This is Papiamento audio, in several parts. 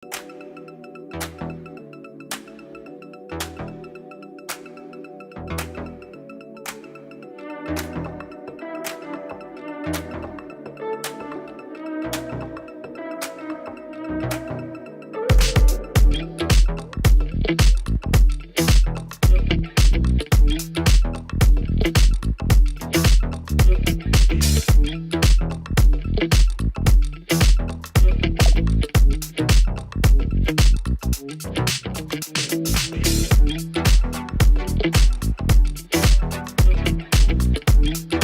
Thank you.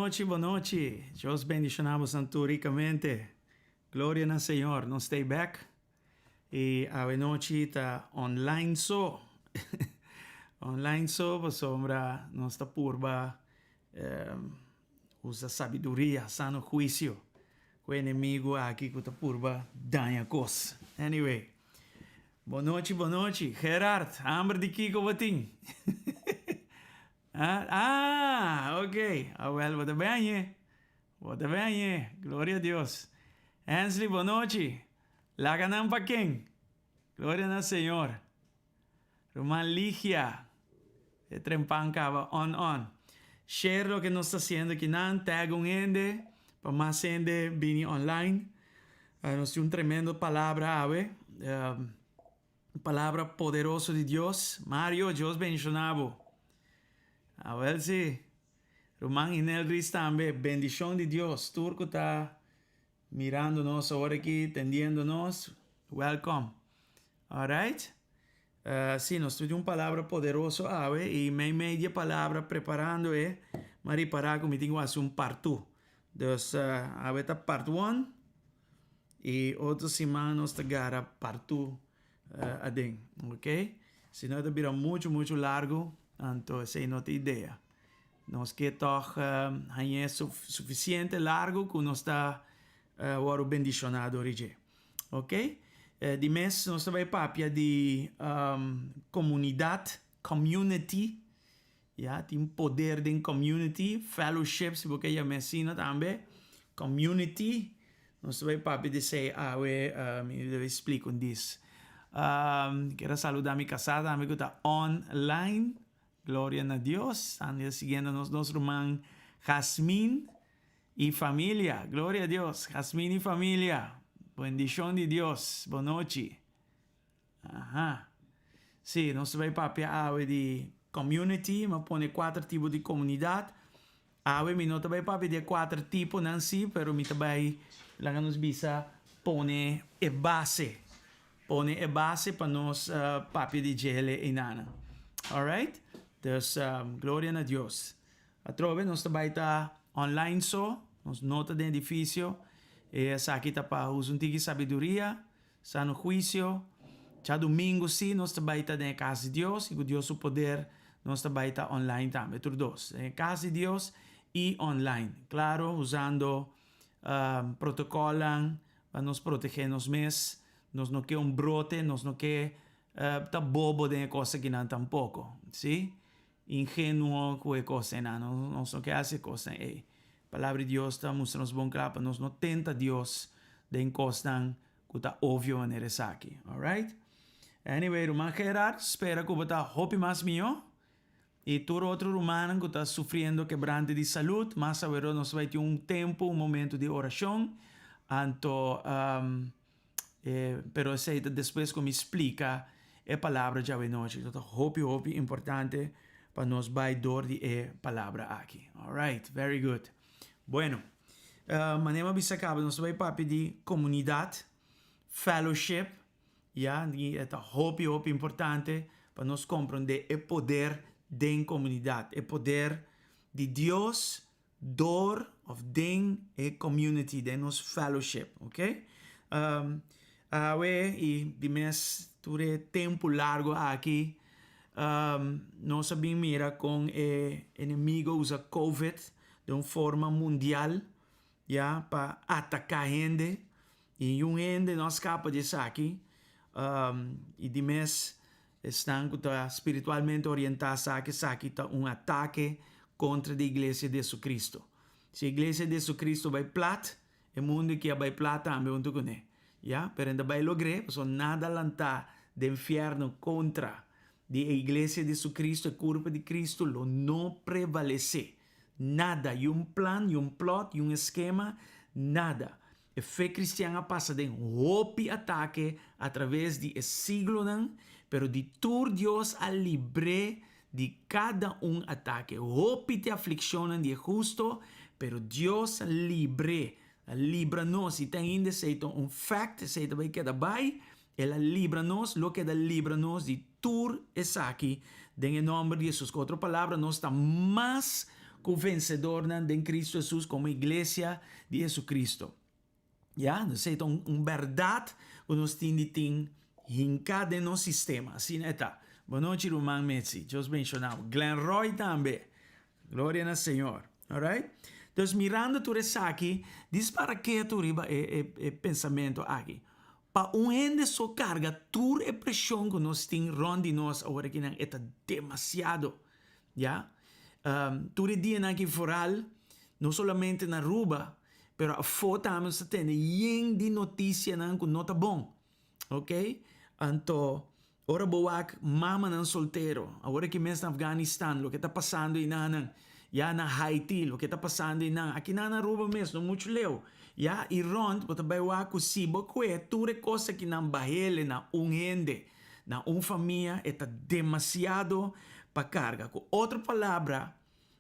nochi, bon nochi. Dios bendiciona boso tur ricamente. Gloria na Señor. Nos stay back. Y awe nochi ta online so. Online so pasobra nos ta purba usa sabiduria, sano huicio cu enemigo aki cu ta purba daña cos. Anyway. Bon nochi, bon nochi. Gerard, hamber di kico bo tin? Ah, ah, ok. Awel, bo ta bañe. Bo ta bañe. Gloria a Dios. Hensley, bon nochi. Laga nan pa ken? Gloria na Señor. Ruman Ligia, e trempan caba on on. Share loke nos ta haciendo akinan, tag un hende pa mas hende bini online. Nos tin un tremendo palabra awe. Palabra poderoso di Dios. Mario, Dios bendiciona bo. Awel si. Ruman Inel Ries tambe, bendicion di Dios. Tur cu ta mirando nos awor aki, tendiendo nos, welcome. Alright. Si, nos tin un palabra poderoso awe y mei mei di e palabra preparando e, m'a ripara cu mi tin cu haci un part two. Dus awe ta part one y otro siman nos ta gara part two aden. Ok. Si no e ta bira mucho mucho largo, anto esey no ta idea. Nos ke tog hañ'é suficiente largo cu nos ta wòrdu bendiciona dor di dje. Ok. Di mes nos ta bai papia di comunidad, community. Ya, tin poder den community, fellowship si bo ke yam'é asina tambe. Community. Nos ta bai papia di esei awe, mi debe splika un dis. Kier a saluda mi kasá tambe ku ta online. Gloria na Dios. Anda siguiendo nos nos ruman Jasmin y familia. Gloria a Dios. Jasmin y familia. Bendicion di Dios. Bon nochi. Aha. Sí, nos ta bay papia awe di community. Mi a pone cuater tipo di comunidad. Awe mi no ta bay papia di e cuater tiponan sí, pero mi ta bay laga nos bisa pone e base. Pone e base pa nos papia di djele einanan. Alright? Dus, gloria na Dios. Atrobe nos ta bai ta online so, nos no ta den edificio. E esaki ta pa usa un tiki sabiduria, sano huicio. Djadumingu si nos ta bai ta den e cas di Dios y cu Dios su poder nos ta bai ta online tambe, tur dos. Den e cas di Dios y online. Claro, usando protocolnan pa nos protege nos mes. Nos no ke un brote, nos no ke ta bobo den e cos akinan tampoco, si. Ingenuo ku e kosnan, nos no ke hasi e kosnan ei. Palabra di Dios ta mustra nos bon kla pa nos no tenta Dios den kosnan ku ta obvio manera esaki. Alright? Anyway, ruman Gerard, spera ku bo ta hopi mas mihó. I tur otro rumannan ku ta sufriendo kebrante di salud, mas aweró nos bai tin un tempu, un momento di orashon. Anto, Pero esei ta despues ku mi splika e palabra djawe nochi. Ta hopi hopi importante pa nos bai dor di e palabra aki. Alright, very good. Bueno, manera mi a bisa kaba nos ta bai papia di komunidat, fellowship, ya, i e ta hopi hopi importante pa nos komprondé e poder den komunidat, e poder di Dios Door of den e community, den nos fellowship, ok? Awe y di mes tur e tempo largo aki, nos a bin mira con e enemigo usa covid den un forma mundial, ya, pa ataca hende y niun hende no a scapa di esaki, y di mes Esnan ku ta spiritualmente orientá sa ku esaki ta un atake kontra di Iglesia di Jesucristo. Si Iglesia di Jesucristo bai plat, e mundu aki a bai plat tambe huntu kuné. Ya, pero e ta bai logr'é, pasobra nada lantá den fièrnu kontra di e Iglesia di Jesucristo, e kurpo di Cristo, lo no prevalesé. Nada, i un plan, i un plòt, i un eskema, nada. E fe kristian a pasa den hopi atake atraves di e siglonan, pero di tur Dios a libr'é di kada un atake. Hopi t'e aflikshonnan di e husto, pero Dios a libr'é, a libra nos, i te ainda esei ta un fact, esei ta bai keda bai, El a libra nos, lo keda libra nos di tur esaki den e nòmber di Hesus. Ku otro palabra, nos ta mas ku vensedornan den Kristu Hesus komo iglesia di Hesu-Kristu. Ya, esei ta un bèrdat ku nos tin di tin hinká den nos sistema. Asina e ta. Bonochi ruman Mitzi. Dios benshoná bo. Glen Roy tambe. Gloria na Señor. Alright? Dus mirando tur esaki, dispara ketu riba e e pensamentu aki. Pa un hende so karga tur e preshon ku nos tin rònt di nos awor akinan e ta demasiado. Ya. Tur e dianan aki foral, no solamente na Aruba, pero afó tambe nos ta tende yen di notisianan ku no ta bon. Ok? Anto, ora bo wak mamanan soltero, awor aki mes na Afganistan, loke ta pasando einanan, ya na Haiti, loke ta pasando einan, akinan na Aruba mes, no muchu leu, ya, i rònt bo ta bai wak ku si bo kue tur e kos akinan bahele na un hende, na un famia, e ta demasiado pa karga. Ku otro palabra,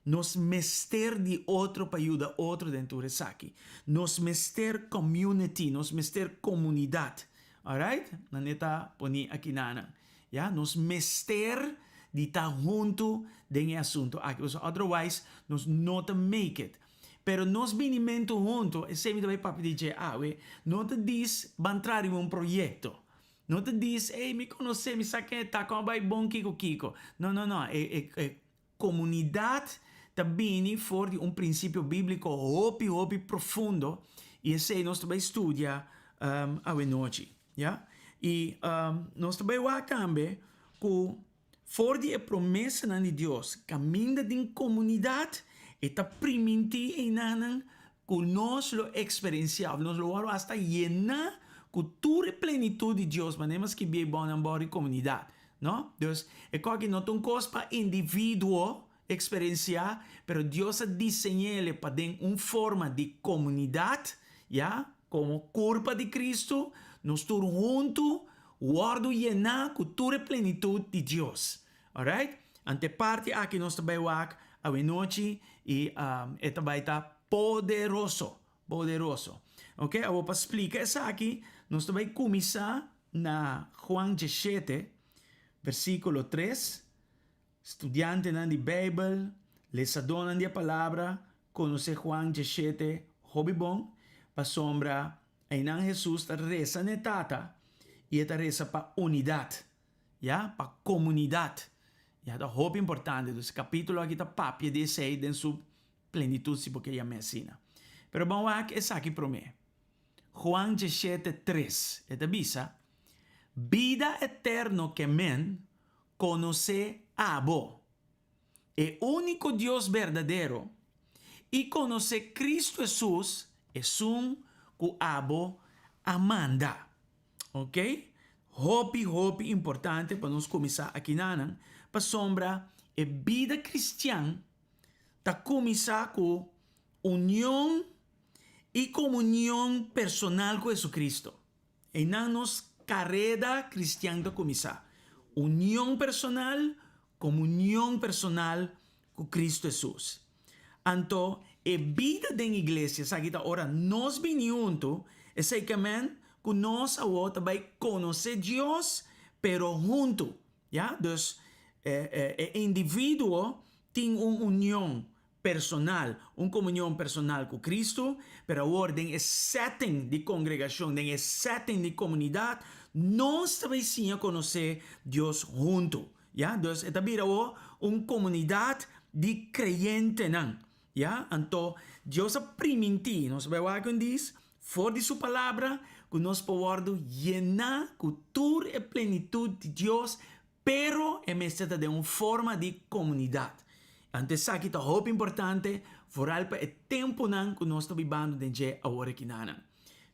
Nos mester di otro pa yuda otro den tur esaki. Nos mester community, nos mester comunidad. Alright? Nan e ta poni akinanan. Ya, nos mester di ta huntu den e asunto aki, pasobra otherwise nos no ta make it. Pero nos binimentu huntu, esei mi ta bai papia di dje awe, no ta dis ban traha riba un proyecto. No ta dis, ey, mi conoce, mi sa ken e ta, con a bai bon kiko kiko. No, no, no, e, e, e Komunidat ta bini for di un prinsipio bíbliko hopi hopi profundo i esei nos ta bai studia awenochi, ya. I nos ta bai wak tambe ku for di e promesanan di Dios kaminda den komunidat e ta primintí einanan ku nos lo eksperensiá òf nos lo wòrdu asta yená ku tur e plenitut di Dios manera mas skibié bònan bòrdu di komunidat. No? Dus, e kòki no ta un kos pa individuo eksperensiá, pero Dios a diseñ'ele pa den un forma di komunidat, ya, komo kurpa di Kristu, nos tur huntu wòrdu yená ku tur e plenitut di Dios. Alright? Anto e parti aki nos ta bai wak awenochi i e ta bai ta poderoso. Poderoso. Ok, awor pa splika esaki, nos ta bai kuminsá na Juan diesshete, versíkulo tres. Studiantenan di Beibel, lesadónan di e Palabra, konosé Juan diesshete hopi bon, pasobra einan Hesus ta resa na e Tata i e ta resa pa unidat, ya, pa komunidat. Ya ta hopi importante. Dus e kapítulo aki ta papia di esei den su Plenitud si bo ke yam'é asina. Pero ban wak esaki promé. Juan diesshete tres, e ta bisa, Bida eterno ke men konosé abo, e úniko Dios berdadero, i konosé Kristu Hesus, esun ku abo a manda. Ok? Hopi, hopi importante pa nos kuminsá akinanan, pasobra e bida kristian ta kuminsá ku union i komunion personal ku Jesucristo. Einan nos kareda kristian ta kuminsá. Union personal, komunion personal ku Cristo Hesus. Anto e bida den iglesia esaki ta ora nos bini huntu, esei ke men ku nos awor ta bai konosé Dios pero huntu. Ya, dus e individuo tin un union personal, un komunion personal ku Kristu, pero awor den e setting di kongregashon, den e setting di komunidat, nos ta bai siña konosé Dios huntu. Ya, dus e ta bira awor un komunidat di kreyentenan. Ya, anto Dios a primintí, nos bai wak un dis, for di Su Palabra, ku nos por wòrdu yená ku tur e plenitut di Dios, pero e mester ta den un forma di komunidat. Anto esaki ta hopi importante, foral pa e tempunan ku nos ta bibando den dje awor akinanan.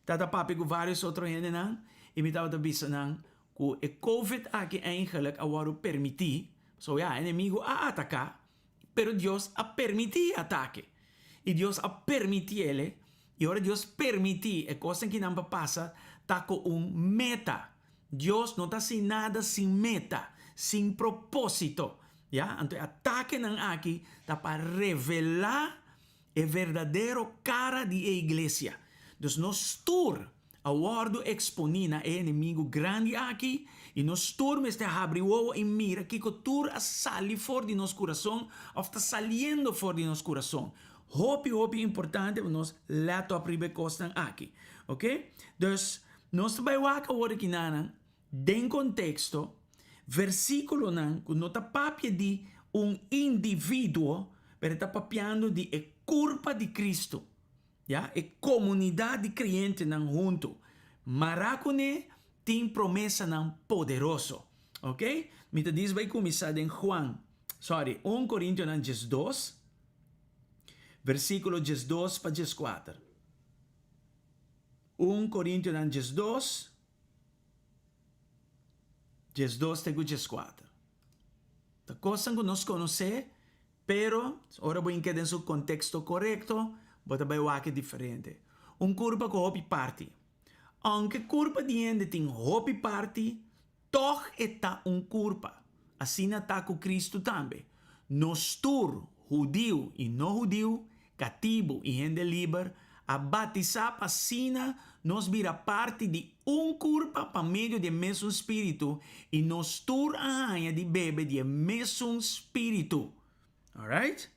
Tabata papia ku vários otro hendenan i mi tabata bisa nan ku e covid aki eigenlijk a wòrdu permití, pasobra ya, enemigu a ataká, Pero Dios a permití e atake. I Dios a permití el, i ora Dios permití e kosnan kinan pa pasa, ta ku un meta. Dios no ta hasi nada sin meta, sin propósito. Ya? Anto e atakenan aki ta pa revelá e verdadero kara di e iglesia. Dus nos tur. A wòrdu eksponí na e enemigu grandi aki, i nos tur mester habri wowo i mira kiko tur a sali for di nos kurason òf ta saliendo for di nos kurason. Hopi hopi importante pa nos lèt òp riba e kosnan aki. Oke? Dus, nos ta bai wak awor aki nanan den konteksto versíkulonan ku no ta papia di un individuo, pero e ta papiando di e kurpa di Kristu. Ya, e komunidat di kreyentenan huntu mará kuné tin promesanan poderoso. Oke? Mi ta dis bai kuminsá den Juan, sorry, un Korintionan 12, versíkulo 12 pa 14. Un Korintionan 12, 12 te ku 14. Ta kosnan ku nos konosé. Pero, ora bo hink'é den su konteksto korekto, bo ta bai wak e diferente. Un kurpa ku hopi parti. Ounke kurpa di hende tin hopi parti, tòg e ta un kurpa. Asina ta ku Kristu tambe. Nos tur, hudiu i no hudiu, katibu i hende liber, a batisá pa asina nos bira parti di un kurpa pa medio di e mesun spiritu, i nos tur a haña di bebe di e mesun spiritu. Alright?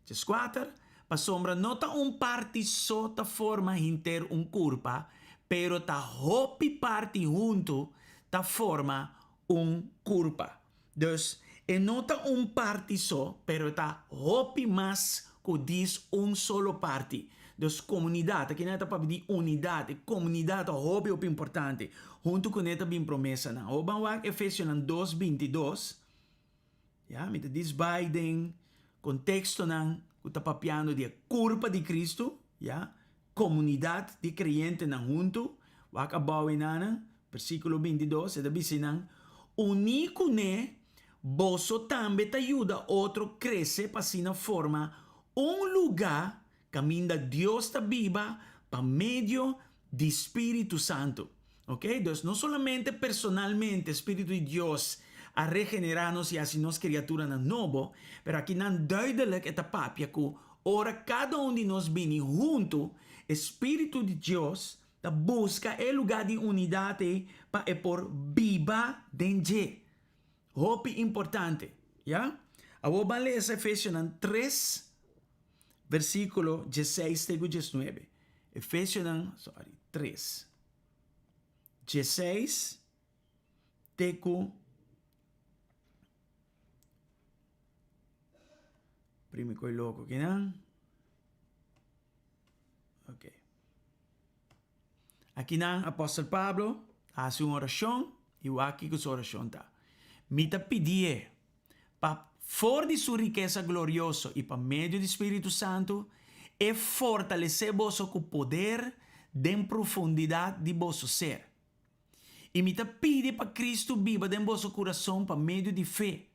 14, Pasobra no ta un parti so ta forma henter un kurpa, pero ta hopi parti huntu ta forma un kurpa. Dus, e no ta un parti so, pero e ta hopi mas ku dis un solo parti. Dus, komunidat, aki nan ta papia di unidat, e komunidat ta hopi hopi importante. Huntu kuné ta bin promesanan. Awor ban wak Efesionan 2, 22. Ya, mi ta dis bai den kontekstonan ku ta papiando di e kurpa di Kristu, ya, komunidat di kreyentenan huntu. Wak abou enanan, versíkulo 22, e ta bisa nan, Uní kuné, boso tambe ta yuda otro krese pa asina forma un lugá kaminda Dios ta biba pa medio di Spiritu Santu. Ok, dus no solamente personalmente Spiritu di Dios a regenerá nos i hasi nos kriaturanan nobo, pero akinan duidelijk e ta papia ku ora kada un di nos bini huntu, e Spiritu di Dios ta buska e lugá di unidat ei pa e por biba den dje. Hopi importante, ya? Awor ban lesa Efesionan 3, versíkulo 16 te ku 19. Efesionan, sorry, 3, 16 te ku Primi koi loko kinan. Ok. Akinan apòstel Pablo a hasi un orashon i wak kiko su orashon ta. Mi ta pidié pa for di su rikesa glorioso i pa medio di Spiritu Santu e fortalesé boso ku poder den profundidat di boso ser. I mi ta pidi pa Kristu biba den boso kurason pa medio di fe,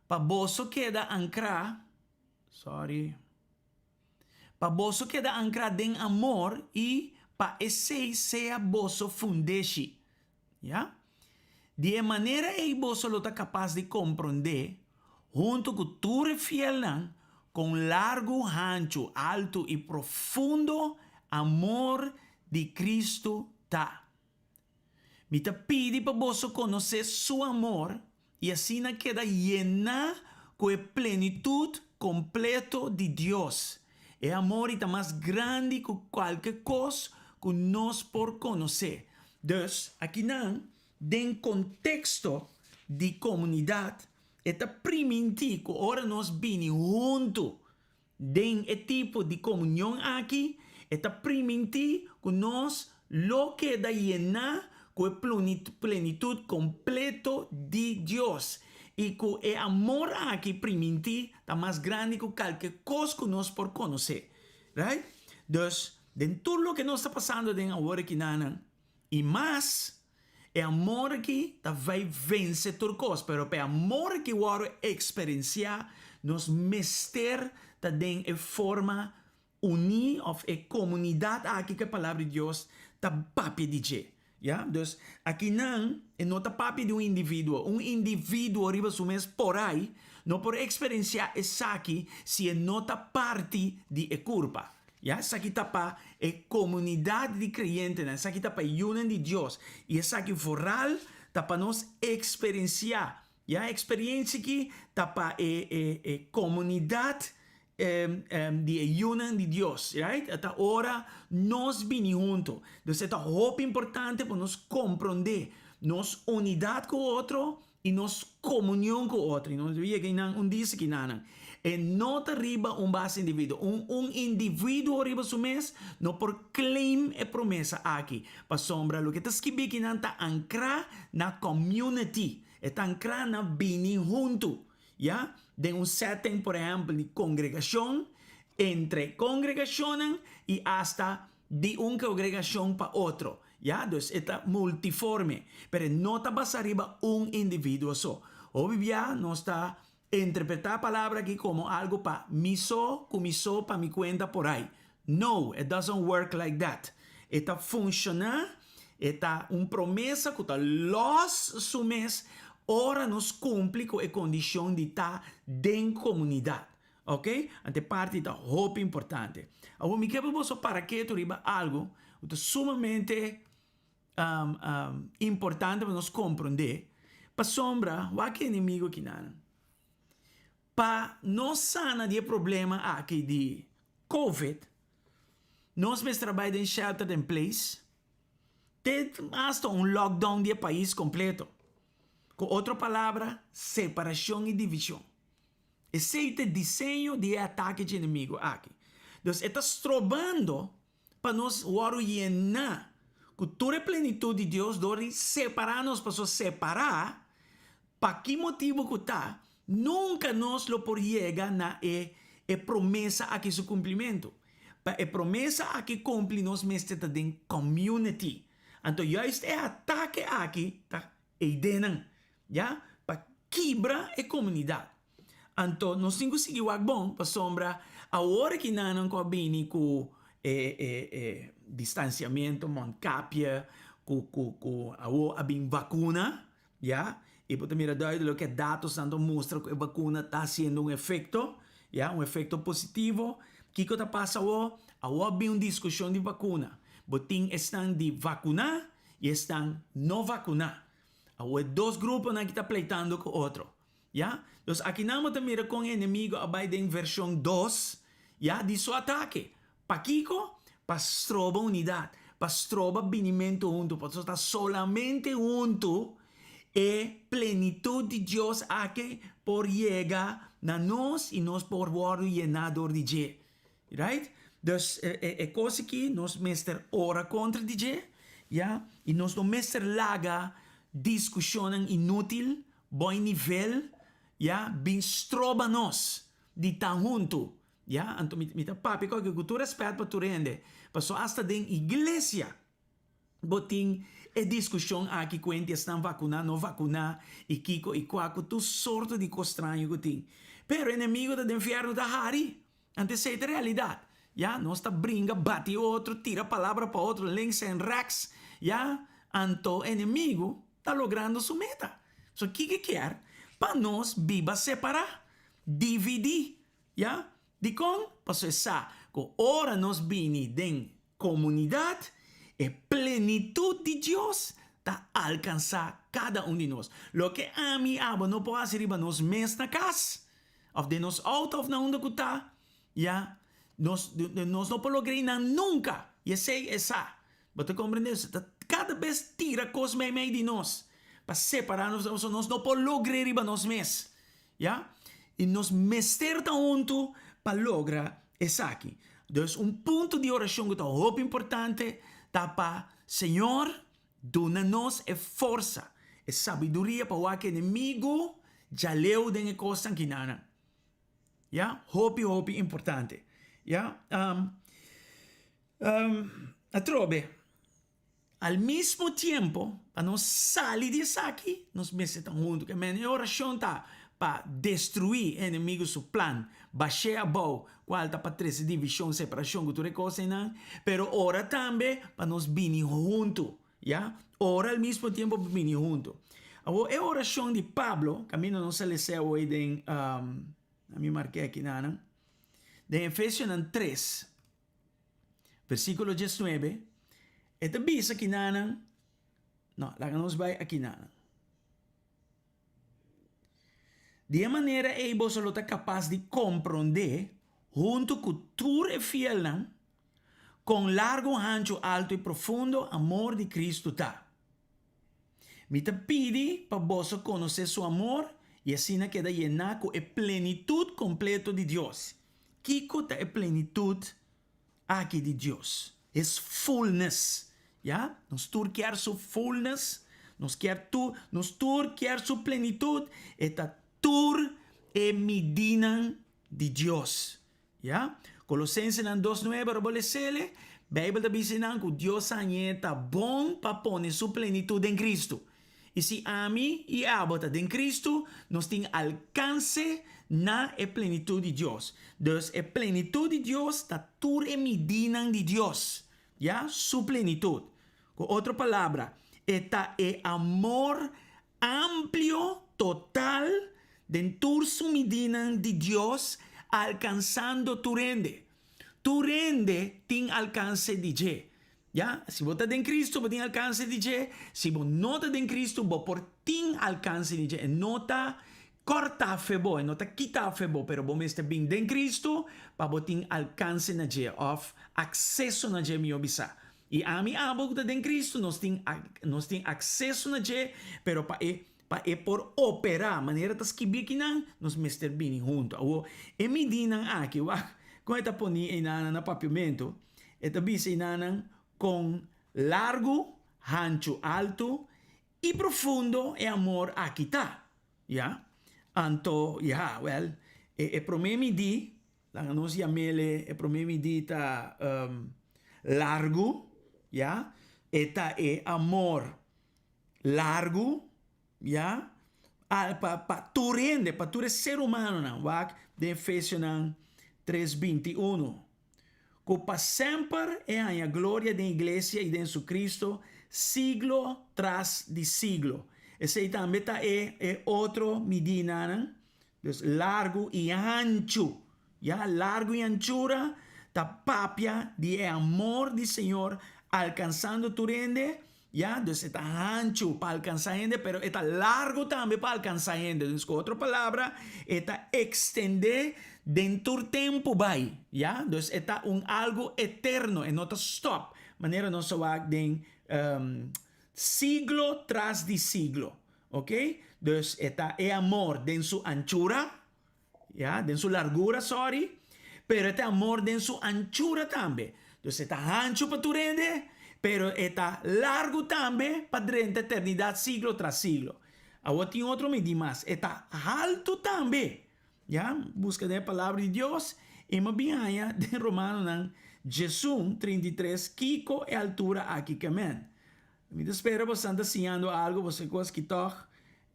pa boso keda ankrá, sorry, pa boso keda ankrá den amor i pa esei sea boso fundeshi. Ya. Di e manera ei boso lo ta kapas di komprondé, huntu ku tur e fielnan, kon largu, hanchu, altu i profundo amor di Kristu ta. Mi ta pidi pa boso konosé su amor i asina keda yená ku e plenitut kompleto di Dios. E amor i ta mas grandi ku kualke kos ku nos por konosé. Dus, akinan, den konteksto di komunidat, e ta primintí ku ora nos bini huntu Den e tipo di komunion aki, e ta primintí ku nos lo keda yená ku e plenitut kompleto di Dios i ku e amor aki primintí ta mas grandi ku kalke kos ku nos por konosé. Right? Dus, den tur loke nos ta pasando den awor akinanan i mas, E amor aki ta bai vense tur kos, pero pa e amor aki wòrdu eksperensiá, nos mester ta den e forma uní òf e komunidat aki ku e Palabra di Dios ta papia di dje. Ya, dus akinan e no ta papia di un individuo. Un individuo riba su mes por ai no por eksperensiá esaki si e no ta parti di e kurpa. Ya, esaki ta pa e komunidat di kreyentenan, esaki ta pa e yunan di Dios, i esaki vooral ta pa nos eksperensiá. Ya, e eksperensia aki ta pa e e e komunidat di e yunan di Dios, right? E ta ora nos bini huntu. Dus e ta hopi importante pa nos komprondé nos unidat ku otro i nos komunion ku otro. I nos debe yega einan un dia esakinanan. E no ta riba un base individuo. Un un individuo riba su mes no por claim e promesa aki, pasobra loke ta skibí akinan ta ankrá na community. E ta ankrá na bini huntu. Ya, den un setting por ehèmpel di kongregashon, entre kongregashonnan i asta di un kongregashon pa otro. Ya, dus e ta multiforme, pero e no ta basá riba un individuo so. Hopi bia nos ta interpretá e palabra aki komo algu pa mi so, ku mi so, pa mi kuenta por ai. No, it doesn't work like that. E ta funshoná, e ta un promesa ku ta lòs su mes ora nos kumpli ku e kondishon di ta den komunidat. Ok, anto e parti ta hopi importante. Awor mi ke pa boso para ketu riba algu ku ta sumamente importante pa nos komprondé, pasobra wak e enemigu kinanan. Pa nos sana di e problema aki di Covid, nos mester a bai den shelter in place te hasta un lockdown di e pais kompleto. Ku otro palabra, separashon i divishon. Esei ta e diseño di e atake dje enemigu aki. Dus e ta strobando pa nos wòrdu yená ku tur e plenitut di Dios dor di separá nos, pasobra separá, pa ki motibu ku ta, nunka nos lo por yega na e e promesa aki su kumplimentu. Pa e promesa aki kumpli nos mester ta den community. Anto juist e atake aki ta eidenan. Ya, pa kibra e komunidat. Anto nos tin ku sigui wak bon pasobra awor ki nannan ku a bini ku e e e distansiamentu, mondkapje, ku ku ku awor a bin vakuna, ya, i bo ta mira duidelik e datosnan ta mustra ku e vakuna ta hasiendo un efekto, ya, un efekto positivo. Kiko ta pasa awor? Awor a bin un diskushon di vakuna. Bo tin esnan di vakuná i esnan no vakuná. Awor e dos gruponan aki ta pleitando ku otro. Ya? Dus akinan bo ta mira kon e enemigo a bai den vershon dos, ya, di su atake. Pakiko? Pa stroba unidat, pa stroba binimentu huntu, pasobra ta solamente huntu e plenitut di Dios aki por yega na nos i nos por wòrdu yená dor di dje. Right? Dus e kos aki nos mester ora kontra di dje, ya, i nos no mester laga diskushonnan inútil, boi nivel, ya, bin stroba nos di ta huntu, ya. Anto mi ta papia ku aki ku tur rèspèt pa tur hende, pasobra asta den iglesia Bo tin e diskushon aki ku hende esnan vakuná, no vakuná, i kiko i kua, ku tur sorto di kos straño ku tin. Pero enemigo ta den fièrnu ta hari. Anto esei ta realidat. Ya, nos ta bringa, bati otro, tira palabra pa otro links en rechts, ya, anto enemigo ta logrando su meta. So kiko e kier? Pa nos biba separá, dividí, ya. Dikon? Pasobra e sa ku ora nos bini den Komunidat, e plenitut di Dios ta alkansá kada un di nos. Loke ami i abo no por hasi riba nos mes na kas, òf den nos outo òf na unda ku ta, ya, nos nos no por logra einan nunka. I esei e sa. Bo ta komprendé? So ta kada bes tira kos meimei di nos pa separá nos, pasobra nos no por logr'é riba nos mes. Ya? I nos mester ta huntu pa logra esaki. Dus un punto di orashon ku ta hopi importante ta pa Señor duna nos e forsa, e sabiduria pa wak enemigu djaleu den e kosnan kinanan. Ya? Hopi hopi importante. Ya? Atrobe. Al mismo tiempo, pa nos sali di esaki, nos mester ta huntu. Ke men e orashon ta pa destruí e enemigu su plan, bash'é abou, kual ta pa trese divishon, separashon ku tur e kos einan, pero ora tambe pa nos bini huntu, ya. Ora al mismo tiempo pa bini huntu. Awor e orashon di Pablo, kaminda nos a les'é awor den, mi mark'é aki nanan, den Efesionan tres. Versíkulo diesnuebe, e ta bisa kinanan, no, laga nos bai akinanan. Di e manera ei boso lo ta kapas di komprondé huntu ku tur e fielnan kon largu, hanchu, altu i profundo amor di Kristu ta. Mi ta pidi pa boso konosé su amor i asina keda yená ku e plenitut kompleto di Dios. Kiko ta e plenitut aki di Dios? His fullness. Ya, nos tur kier su fullness, nos kier tur, nos tur kier su plenitut, e ta tur e midinan di Dios. Ya, Kolosensenan dos nuebe ora bo les'ele, Beibel ta bisa nan ku Dios a hañ'é ta bon pa pone su plenitut den Kristu. I si ami i abo ta den Kristu, nos tin alkanse na e plenitut di Dios. Dus e plenitut di Dios ta tur e midinan di Dios, ya, su plenitut. Ku otro palabra, e ta e amor amplio, total, den tur su midinan di Dios, alkansando tur hende. Tur hende tin alkanse di dje. Ya, si bo ta den Cristo, bo tin alkanse di dje. Si bo no ta den Cristo, bo por tin alkanse di dje. E no ta kòrta fe bo, e no ta kita fe bo, pero bo mester bin den Cristo pa bo tin alkanse na dje, òf akseso na dje, mihó bisá. I ami abo ku ta den Cristo, nos tin nos tin akseso na dje, pero pa e pa e por operá manera ta skibí akinan, nos mester bini huntu. Awor, e midínan aki, wak kon e ta poní einanan na papiamentu, e ta bisa einanan kon largu, hanchu, altu i profundo e amor aki ta. Ya. Anto, ya, wèl, e e promé midí Laga nos yam'ele e promé midí ta largu, ya, e ta e amor largu, ya, al pa pa tur hende, pa tur e ser humanonan, wak den Efesionan tres binti unu, ku pa semper e haña gloria den iglesia i den su Cristo siglo tras di siglo. Esei tambe ta e e otro midínanan. Dus largu i hanchu, ya, largu i hanchura ta papia di e amor di Señor alkansando tur hende, ya, dus e ta hanchu pa alkansa hende, pero e ta largu tambe pa alkansa hende. Dus ku otro palabra, e ta ekstendé den tur tempu bai, ya, dus e ta un algu eterno, e no ta stòp, manera nos a wak den siglo tras di siglo. Ok, dus e ta e amor den su anchura, ya, den su largura, sorry, pero e ta amor den su anchura tambe. Dus e ta hanchu pa tur hende, pero e ta largu tambe pa drenta eternidat siglo tras siglo. Awor tin otro midí mas, e ta haltu tambe. Ya, buska den e Palabra di Dios i mi a bin haña den Romanonan diesun, 33 kiko e altura aki ke men. Mi ta spera bosan ta siñando algo boso e kos ki tòg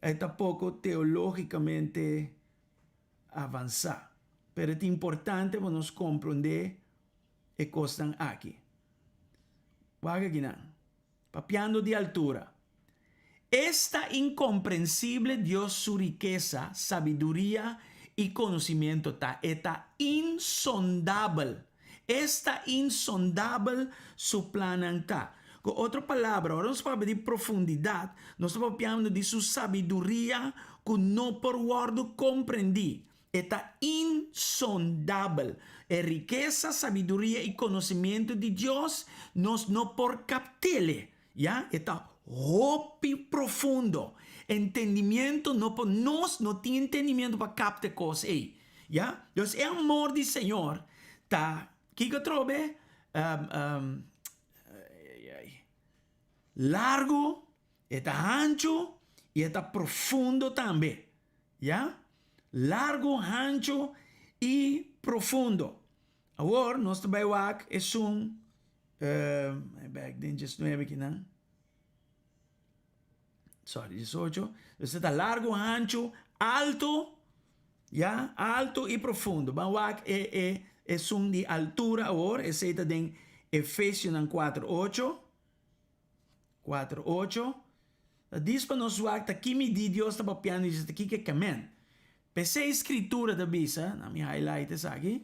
e ta poko teológikamente avansá. Pero e ta importante pa nos komprondé e kosnan aki. Wak akinan. Papiando di altura. Esta inkomprensible Dios su rikesa, sabiduria i konosimentu ta! E ta insondabel! Esta insondabel su plannan ta! Ku otro palabra, ora nos papia di profundidat, nos ta papiando di su sabiduria ku no por wòrdu komprendí. E ta insondabel. E rikesa, sabiduria i konosimentu di Dios, nos no por kapt'el. Ya, e ta hopi profundo. Entendimiento no por, nos no tin entendimiento pa kapta e kos ei. Ya, dus e amor di Señor ta, kiko atrobe? Largu, e ta hanchu i e ta profundo tambe. Ya, largu, hanchu i profundo. Awor nos ta bai wak esun bek den diesnuebe kinan. Sorry, diesocho. Dus e ta largu, hanchu, altu, ya, altu i profundo. Ban wak e e esun di altura awor, esei ta den Efesionan kuater ocho. Kuater ocho. Ta dis pa nos wak ta ki midí Dios ta papiando i ta kiko e kemen. P'esei Skritura ta bisa, na mi highlight esaki,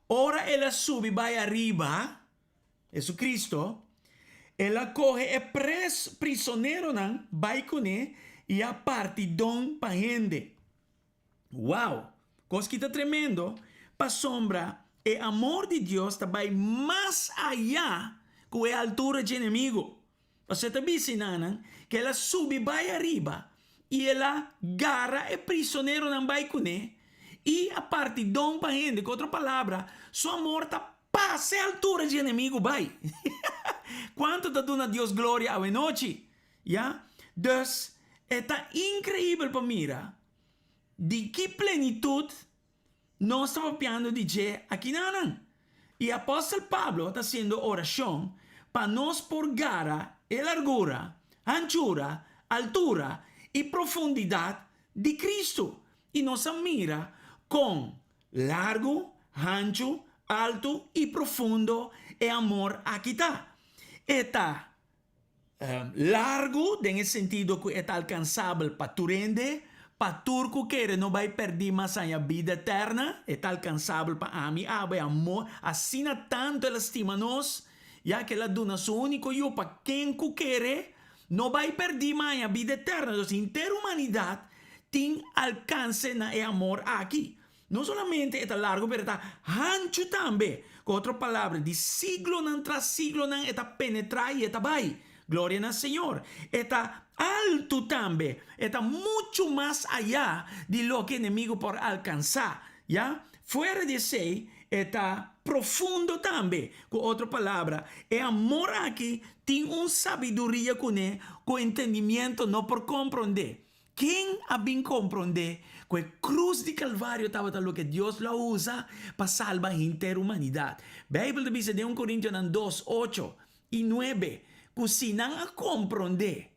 Ora el a subi bai ariba. Jesucristo, el a kohe e pres prisoneronan bai kuné i a parti don pa hende. Wow! Kos ki ta tremendo, pasobra e amor di Dios ta bai mas ayá ku e altura dje enemigu. Pasobra e ta bisa nan ku el a subi bai ariba i el a gara e prisoneronan bai kuné i a parti don pa hende. Ku otro palabra, su amor ta pasa e altura dje enemigu bai. Kuantu ta duna Dios gloria awenochi? Ya. Dus, e ta inkreibel pa mira di ki plenitut nos ta papiando di dje akinanan. I apòstel Pablo ta hasiendo orashon pa nos por gara e largura, hanchura, altura i profundidat di Kristu. I nos a mira kon largu, hanchu, altu i profundo e amor aki ta. E ta Largu den e sentido ku e ta alkansabel pa tur hende, pa tur ku kere no bai pèrdí mas haña bida eterna, e ta alkansabel pa ami, abo, e amor, asina tantu el a stima nos, ya ku el a duna su úniko Yu pa ken ku kere no bai pèrdí mas haña bida eterna. Entonces henter humanidat tin alkanse na e amor aki. No solamente e ta largu pero e ta hanchu tambe. Ku otro palabra, di siglonan tras siglonan e ta penetrá i e ta bai. Gloria na Señor. E ta altu tambe. E ta muchu mas ayá di loke enemigu por alkansá. Ya. Fuera di esei, e ta profundo tambe. Ku otro palabra, e amor aki tin un sabiduria kuné ku entendimiento no por komprondé. Ken a bin komprondé ku e krus di Kalvario tabata loke Dios lo a usa pa salba henter humanidat? Beibel ta bisa den un Korintionan dos, ocho i nuebe ku si nan a komprondé,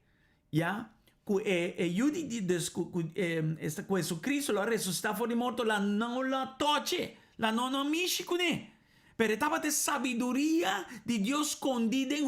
ya, ku e e Yu di Dios, ku ku esta ku Hesukristu lo a resusitá for di morto, la no lo a toch'e, la no no a mishi kuné. Pero e tabata e sabiduria di Dios skondí den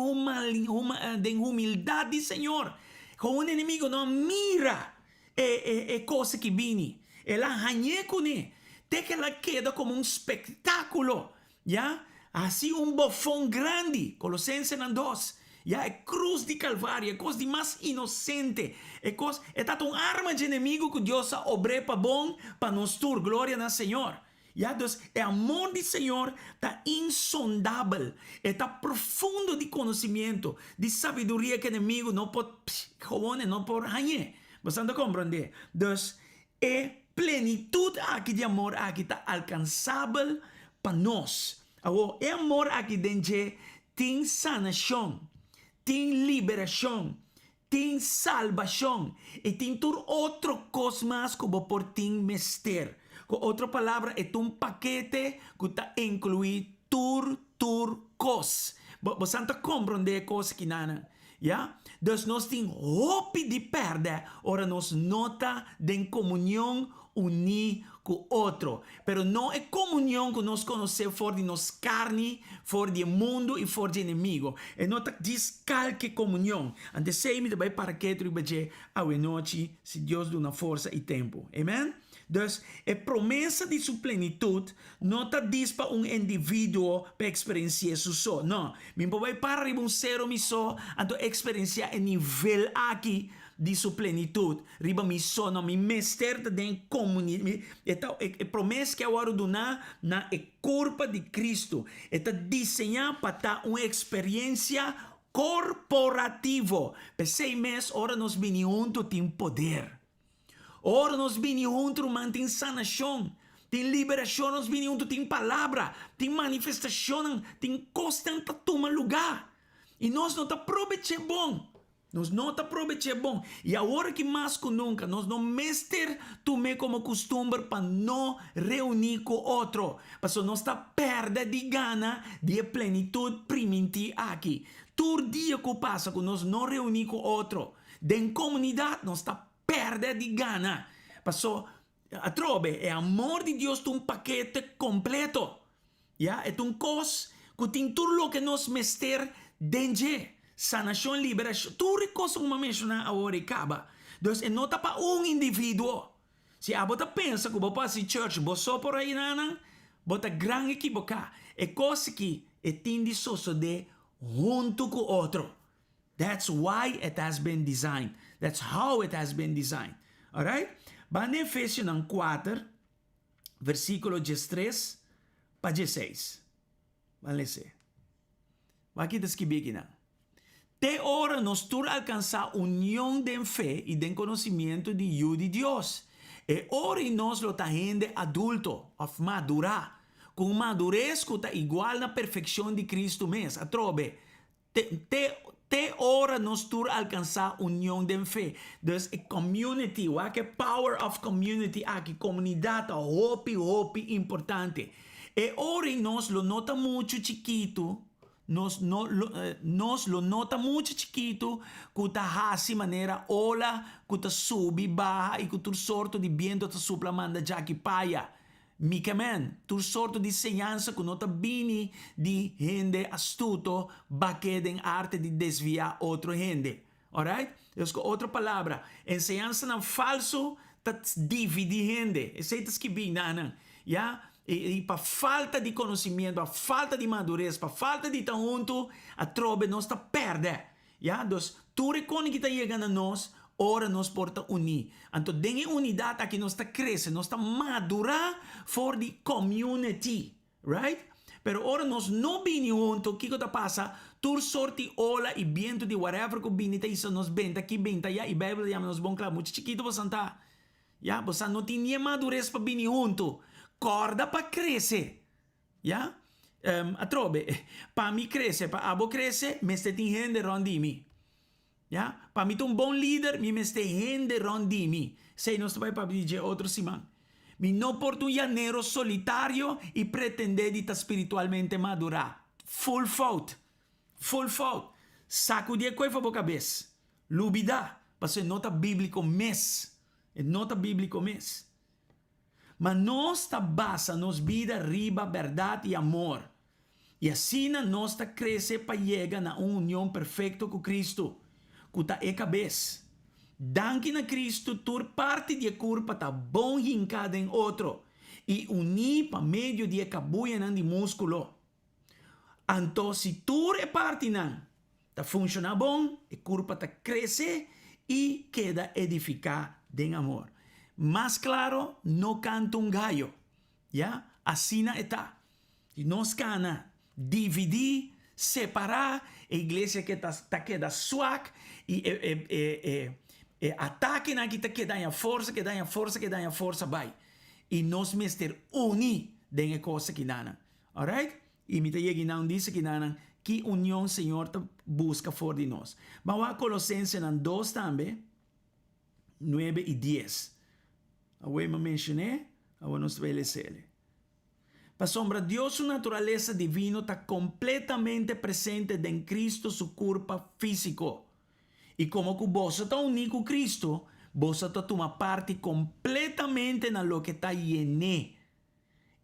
den humildat di Señor. Kon un enemigo no a mira e e e kos aki bini, el a hañ'é kuné, te ku el a keda komo un spektákulo, ya, hasi un bofon grandi, Kolosensenan dos, ya, e krus di Kalvario, e kos di mas inosente, e kos, e tabata un arma dje enemigo ku Dios a obr'é pa bon pa nos tur, gloria na Señor. Ya, dus e amor di Señor ta insondabel, e ta profundo di konosimiento, di sabiduria ku enemigu no por, gewoon e no por hañ'é. Boso ta komprondé? Dus, e plenitut aki di amor aki ta alkansabel pa nos. Awor, e amor aki den dje tin sanashon, tin liberashon, Tin salbashon i tin tur otro kos mas ku bo por tin mester. Ku otro palabra, e ta un pakete ku ta inkluí tur tur kos. Bo bo san ta komprondé e kos akinanan, ya? Dus nos tin hopi di pèrdè ora nos no ta den komunion uní ku otro. Pero no e komunion ku nos konosé for di nos karni, for di e mundu i for di enemigo. E no ta djis kalke komunion. Ante esei mi ta bai para ketu riba dje awenochi, si Dios duna forsa i tempu. Amen? Dus, e promesa di su plenitut no ta dis pa un individuo pa eksperensi'é su so. No. Mi por bai para riba un sero mi so, anto eksperensiá e nivel aki di su plenitut riba mi so. No, mi mester ta den komuni, mi, e ta e, e promes ke a wòrdu duná na e kurpa di Kristu. E ta diseñá pa ta un eksperiensia korporativo. P'esei mes ora nos bini huntu tin poder. Ora nos bini huntu ruman tin sanashon, tin liberashon, nos bini huntu tin palabra, tin manifestashonnan, tin kosnan ta tuma lugá. I nos no ta probech'é bon. Nos no ta probech'é bon. I awor aki mas ku nunka nos no mester tum'é komo kustumber pa no reuní ku otro, pasobra nos ta pèrdè di gana di e plenitut primintí aki. Tur dia ku pasa ku nos no reuní ku otro den komunidat, nos ta pèrdè di gana. Pasobra, atrobe, e amor di Dios ta un pakete kompleto. Ya, e ta un kos ku tin tur loke nos mester den dje, sanashon, liberashon, tur e kosnan ku mi a menshoná awor ei kaba. Dus e no ta pa un individuo. Si abo ta pensa ku bo por hasi church bo so por ayuda nan, bo ta gran ekiboká. E kos aki e tin di sosodé. huntu ku otro. That's why it has been designed. That's how it has been designed. Alright? Ban den Efesionan kuater, versíkulo diestres pa diesseis. Ban les'é. Wak ki ta skibí akinan. Te ora nos tur alkansá union den fe i den konosimientu di Yu di Dios, e ora i nos lo ta hende adulto, òf madurá, ku un madures ku ta igual na perfekshon di Kristu mes. Atrobe, te, te, te ora nos tur alkansá union den fe. Dus e community, wak e power of community aki, komunidat ta hopi, hopi importante. E ora i nos lo no ta muchu chikitu, Nos no lo nos lo no ta mucha chikitu ku ta hasi manera ola ku ta subi baha i ku tur sorto di biento ta supla manda djaki paya. Mi ke men, tur sorto di señansa ku no ta bini di hende astuto bak'é den arte di desviá otro hende. Alright? Dus ku otro palabra, enseñansanan falsu ta dividí hende. Esei ta skibí na nan. Ya? I pa falta di konosimiento, pa falta di madures, pa falta di ta huntu, atrobe nos ta pèrdè. Ya? Dus, tur e koni ki ta yega na nos ora nos por ta uní. Anto den e unidat aki nos ta krese, nos ta madurá for di community. Right? Pero ora nos no bini hunto, kiko ta pasa? Tur sort di ola i bientu di whatever ku bini ta hisa nos benta aki, benta aya, i Bijbel ta yama nos bon kla, mucha chikito bosan ta. Ya, bosan no tin ni e madures pa bini hunto. Kòrda pa krese. Ya? Atrobe, pa mi krese, pa abo krese, mester tin hende rònt di mi. Ya, pa mi ta un bon lider, mi mester hende rond di mi. Esei nos ta bai papia di dje otro siman. Mi no por ta un llanero solitario i pretendé di ta spiritualmente madurá. Full fout. Full fout. Sakudí e koe for bo kabes. Lubidá, pasobra e no ta bíbliko mes. E no ta bíbliko mes. Ma nos ta basa nos bida riba bèrdat i amor, i asina nos ta krese pa yega na un union perfekto ku Kristu, ku ta e kabes. Danki na Kristu tur parti di e kurpa ta bon hinká den otro i uní pa medio di e kabuyanan di múskulo. Anto si tur e partinan ta funshoná bon, e kurpa ta krese i keda edifiká den amor. Mas klaro no kanta un gayo. Ya, asina e ta. Si nos kana dividí, separá, e iglesia ke ta ta keda swak i e e e e e atakenan aki ta keda haña forsa, keda haña forsa, keda haña forsa bai. I nos mester uni den e kos akinanan. Alright? I mi ta yega i nan dise ki nan ki union Señor ta buska for di nos. Ban wak Kolosensenan dos tambe, nuebe i dies. Awor mi a menshoné, awor nos ta bai les'el. Pasobra Dios su naturalesa divino ta kompletamente presente den Cristo su kurpa físiko. I komo ku boso ta uní ku Cristo, boso ta tuma parti kompletamente na loke ta yen'é.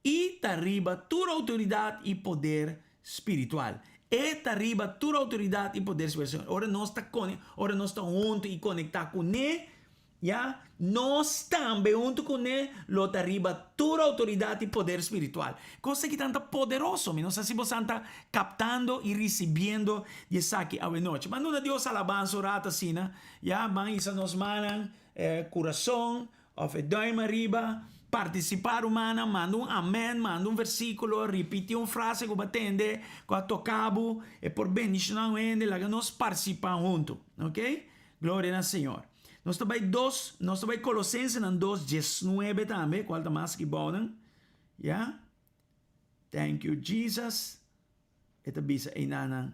I ta riba tur outoridat i poder spiritual. E ta riba tur outoridat i poder spiritual. Ora nos ta kone, ora nos ta huntu i konektá kuné, ya, nos tambe huntu kuné lo ta riba tur outoridat i poder spiritual. Kos aki tan ta poderoso. Mi no sa si bosan ta kaptando i risibiendo di esaki awenochi. Ban duna Dios alabansa un rato asina, ya, ban hisa nos mannan, kurason, Of e duim ariba, partisipá rumannan, manda un amèn, manda un versíkulo, ripití un frase ku bo a tende, ku a toká bo, e por bendishoná un hende, laga nos partisipá huntu. Oke? Gloria na Señor. Nos ta bai dos, nos ta bai Kolosensenan dos diesnuebe tambe, kual ta mas aki bounan. Ya? Thank you Jesus. E ta bisa einanan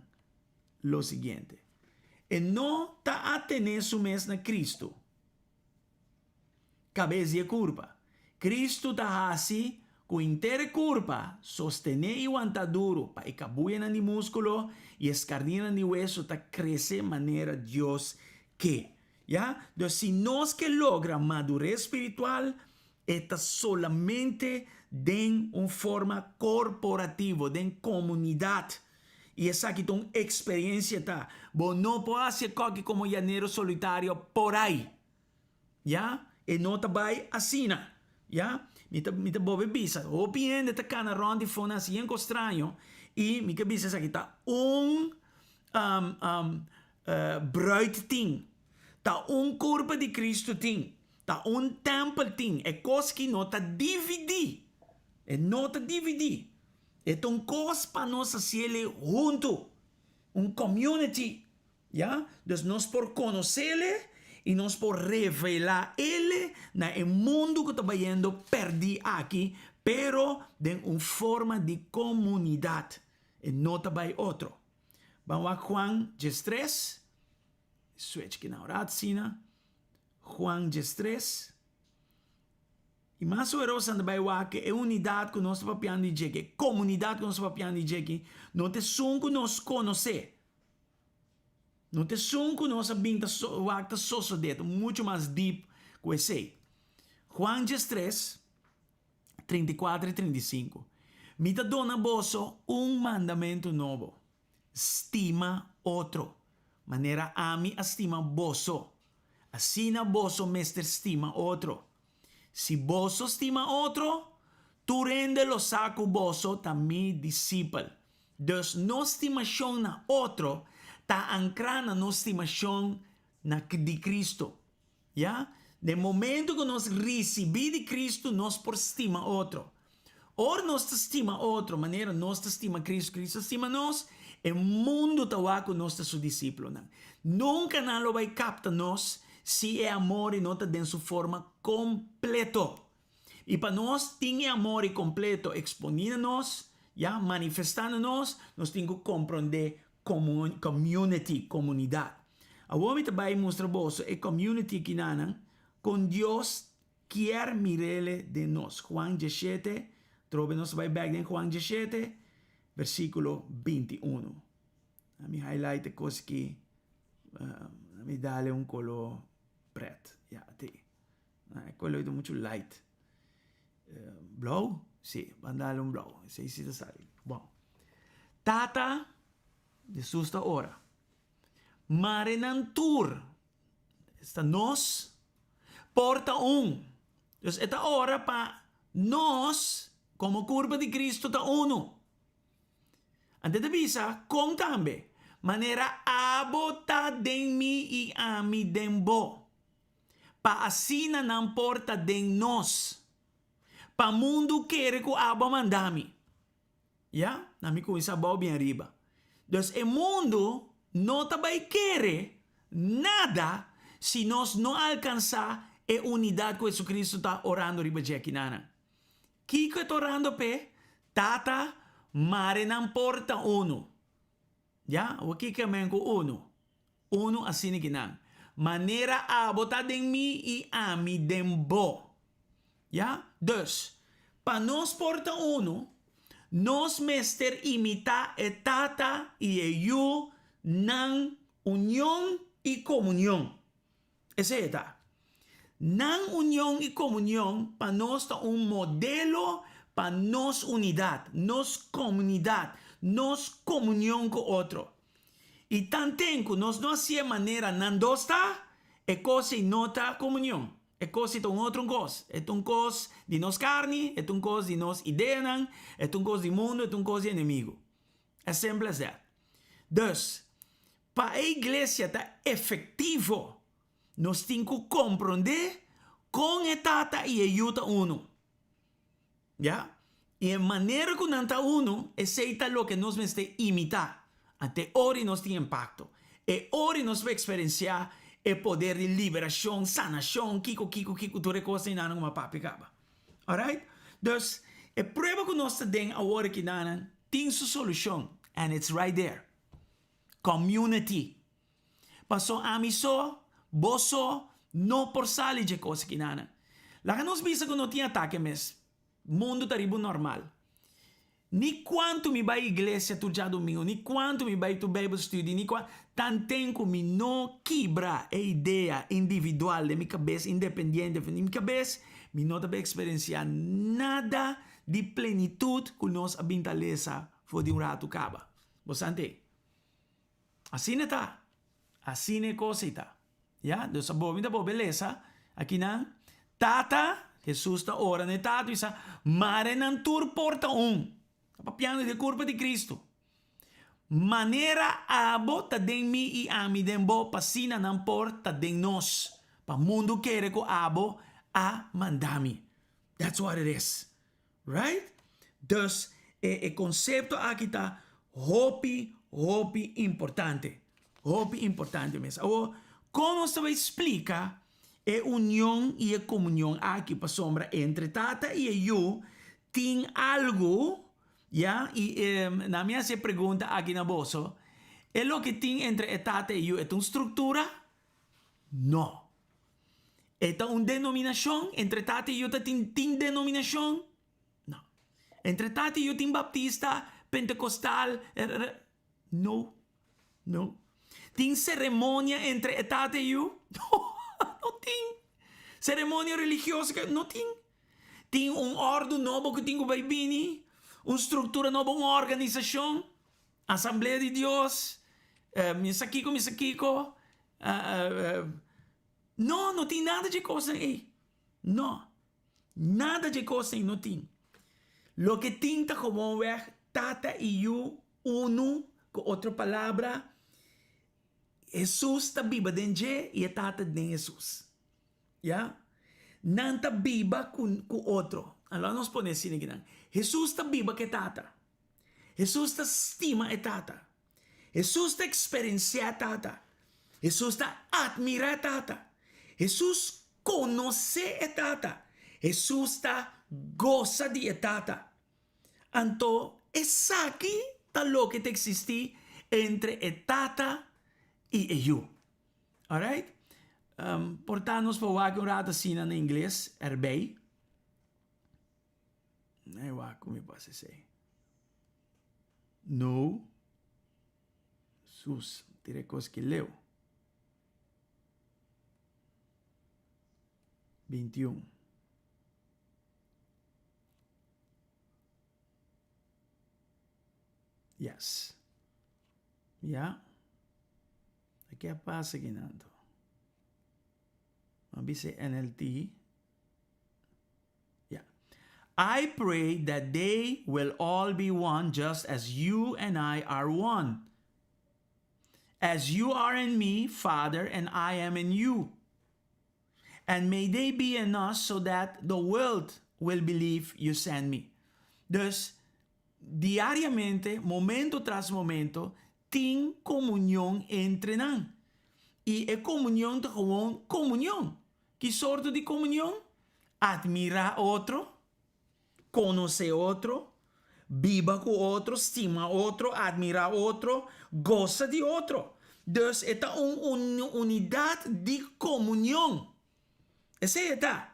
lo siguiente. E no ta atené su mes na Kristu. Kabes di e kurpa. Kristu ta hasi ku henter e kurpa sostené i wantá duru pa e kabuyanan di múskulo i e skarninan di wesu ta krese manera Dios ke. Ya? Dus si nos ke logra madures spiritual, e ta solamente den un forma korporativo, den komunidat. I esaki ta un eksperensia ta. Bo no por hasi e kòki komo llanero solitario por ai. Ya, e no ta bai asina. Ya, mi ta mi ta bobe bisa, hopi hende ta kana rònt di fona hasi yen kos straño i mi ke bisa esaki ta un. bruid tin. Ta un kurpa di Kristu tin. Ta un tèmpel tin. E kos ki no ta dividí. E no ta dividí. E ta un kos pa nos hasiel huntu. Un community. Ya? Dus nos por konosele i nos por revelá ele na e mundu ku ta bayendo pèrdí aki, pero den un forma di komunidat. E no ta bai otro. Ban wak Juan diestres. Switch ki na un rat asina. Juan diestres. I mas oeros nan ta bai wak e unidat ku nos ta papiando di dje aki, e komunidat ku nos ta papiando di dje aki, no ta esun ku nos konosé. No ta esun ku nos a bin ta wak ta sosodé, ta muchu mas deep ku esei. Juan diestres, 34 i 35, Mi ta duna boso un mandamentu nobo, Stima otro, manera ami a stima boso, asina boso mester stima otro. Si boso stima otro, tur hende lo sa ku boso ta mi disipel. Dus nos stimashon na otro ta ankrá na nos stimashon na di Kristu. Ya, den momento ku nos risibí di Kristu nos por stima otro. Ora nos ta stima otro manera nos ta stima Kristu, Kristu ta stima nos, e mundu ta wak ku nos ta su disipelnan. Nunka nan lo bai kapta nos si e amor no ta den su forma kompleto. I pa nos tin e amor i kompleto eksponí na nos, ya, manifestá na nos, nos tin ku komprondé community, komunidat. Awor mi ta bai mustra boso e community kinanan kon Dios kier mirele den nos. Juan diesshete, trobe nos ta bai bek den Juan diesshete, versíkulo 21. Mi highlight e kos aki, mi dale un kolo pret, ya, te. E kolo ta muchu light. Blou? Sí, ban dale un blou. Esei sí ta sali. Bon. Tata, Jesus ta ora. Mare nan tur, esta nos, por ta un. Dus e ta ora pa nos, komo kurpa di Cristo, ta unu. Anto e ta bisa, Kon tambe, manera abo ta den mi i ami den bo. Pa asina nan por ta den nos. Pa mundu kere ku abo a manda mi. Ya, na mi kuminsá bou bien riba. Dus e mundu no ta bai kere nada si nos no alkansá e unidat ku Hesukristu ta orando riba dje akinanan. Kiko e ta orando p'e? Tata, mare nan por ta unu. Ya, awor kiko e men ku unu? Unu asina ki nan. Manera abo ta den mi i ami den bo. Ya? Dus, pa nos por ta unu, nos mester imitá e Tata i e Yu nan union i komunion. Esei e ta. Nan union i komunion pa nos ta un modelo pa nos unidat, nos komunidat, nos komunion ku otro. I tanten ku nos no hasié manera nan dos ta, e kos ei no ta komunion. E kos ei ta un otro kos. E ta un kos di nos karni, e ta un kos di nos ideanan, e ta un kos di mundu, e ta un kos di enemigu. As simple as that. Dus, pa e iglesia ta efektivo, nos tin ku komprondé kon e Tata i e Yu ta unu. Ya? I e manera ku nan ta unu, esei ta loke nos mester imitá. Ante e ora nos tin impakto. E ora nos por eksperensiá e poder di liberashon, sanashon, kiko, kiko, kiko, tur e kosnan einan ku mi a papia kaba. Alright? Dus, e prueba ku nos ta den awor akinanan tin su solushon and it's right there. Community. Paso ami so, bo so, no por sali dje kos akinanan. Laga nos bisa ku no tin atake mes. Mundu ta riba un normal. Ni kuantu mi bai iglesia tur djadumingu, ni kuantu mi bai tur bijbelstudie, ni kua, tanten ku mi no kibra e idea individual den mi kabes, independiente den mi kabes, mi no ta bai eksperensiá nada di plenitut ku nos a bin ta lesa for di un ratu kaba. Bo sa ante? Asina ta. Asina e kos ei ta. Ya, dus abo mi ta bobe lesa akinan, Tata, Hesus ta ora na e Tata bisa, Mare nan tur por ta un. Ta papiando di e kurpa di Kristu. Manera abo ta den mi i ami den bo, p'asina nan por ta den nos, pa mundu kere ku abo a manda mi. That's what it is. Right? Dus e e konsepto aki ta hopi, hopi importante. Hopi importante mes. Awor, kon nos ta bai splika e union i e komunion aki? Pasobra entre Tata i e Yu tin algu, ya, i e, na mi hasi e pregunta aki na boso, e loke tin entre e Tata i e Yu e ta un struktura? No. E ta un denominashon? Entre Tata i Yu ta tin tin denominashon? No. Entre Tata i Yu tin baptista, pentekostal, No. No. Tin seremonia entre e Tata i Yu? No, no tin. Seremonia religioso no tin. Tin un òrdu nobo ku tin ku bai bini? Un struktura nobo, un organisashon? Asamblea di Dios, mi sa kiko, mi sa kiko. No, no tin nada dje kosnan ei. No, nada dje kosnan ei no tin. Loke tin ta gewoonweg Tata i Yu unu, ku otro palabra, Hesus ta biba den dje i e Tata den Hesus. Ya. Nan ta biba ku ku otro. Alò nos pone asina kinan. Hesus ta biba ku e Tata. Hesus ta stima e Tata. Hesus ta eksperensiá e Tata. Hesus ta atmirá e Tata. Hesus konosé e Tata. Hesus ta gosa di e Tata. Anto esaki ta loke ta eksistí entre e Tata i e Yu. Alright? Por ta nos por wak un rato asina na ingles erbij. Ai wak ku mi por hasi esei. No. Sus, tira e kos ki leu. 21. Yes. Ya. Ke a pasa aki nan anto? Mi a bisa e NLT. Ya. I pray that they will all be one just as you and I are one. As you are in me, Father, and I am in you. And may they be in us so that the world will believe you sent me. Dus, diariamente, momento tras momento, tin komunion entre nan. I e komunion ta gewoon komunion. Ki sorto di komunion? Atmirá otro, konosé otro, biba ku otro, stima otro, atmirá otro, gosa di otro. Dus e ta un unidat di komunion. Esei e ta.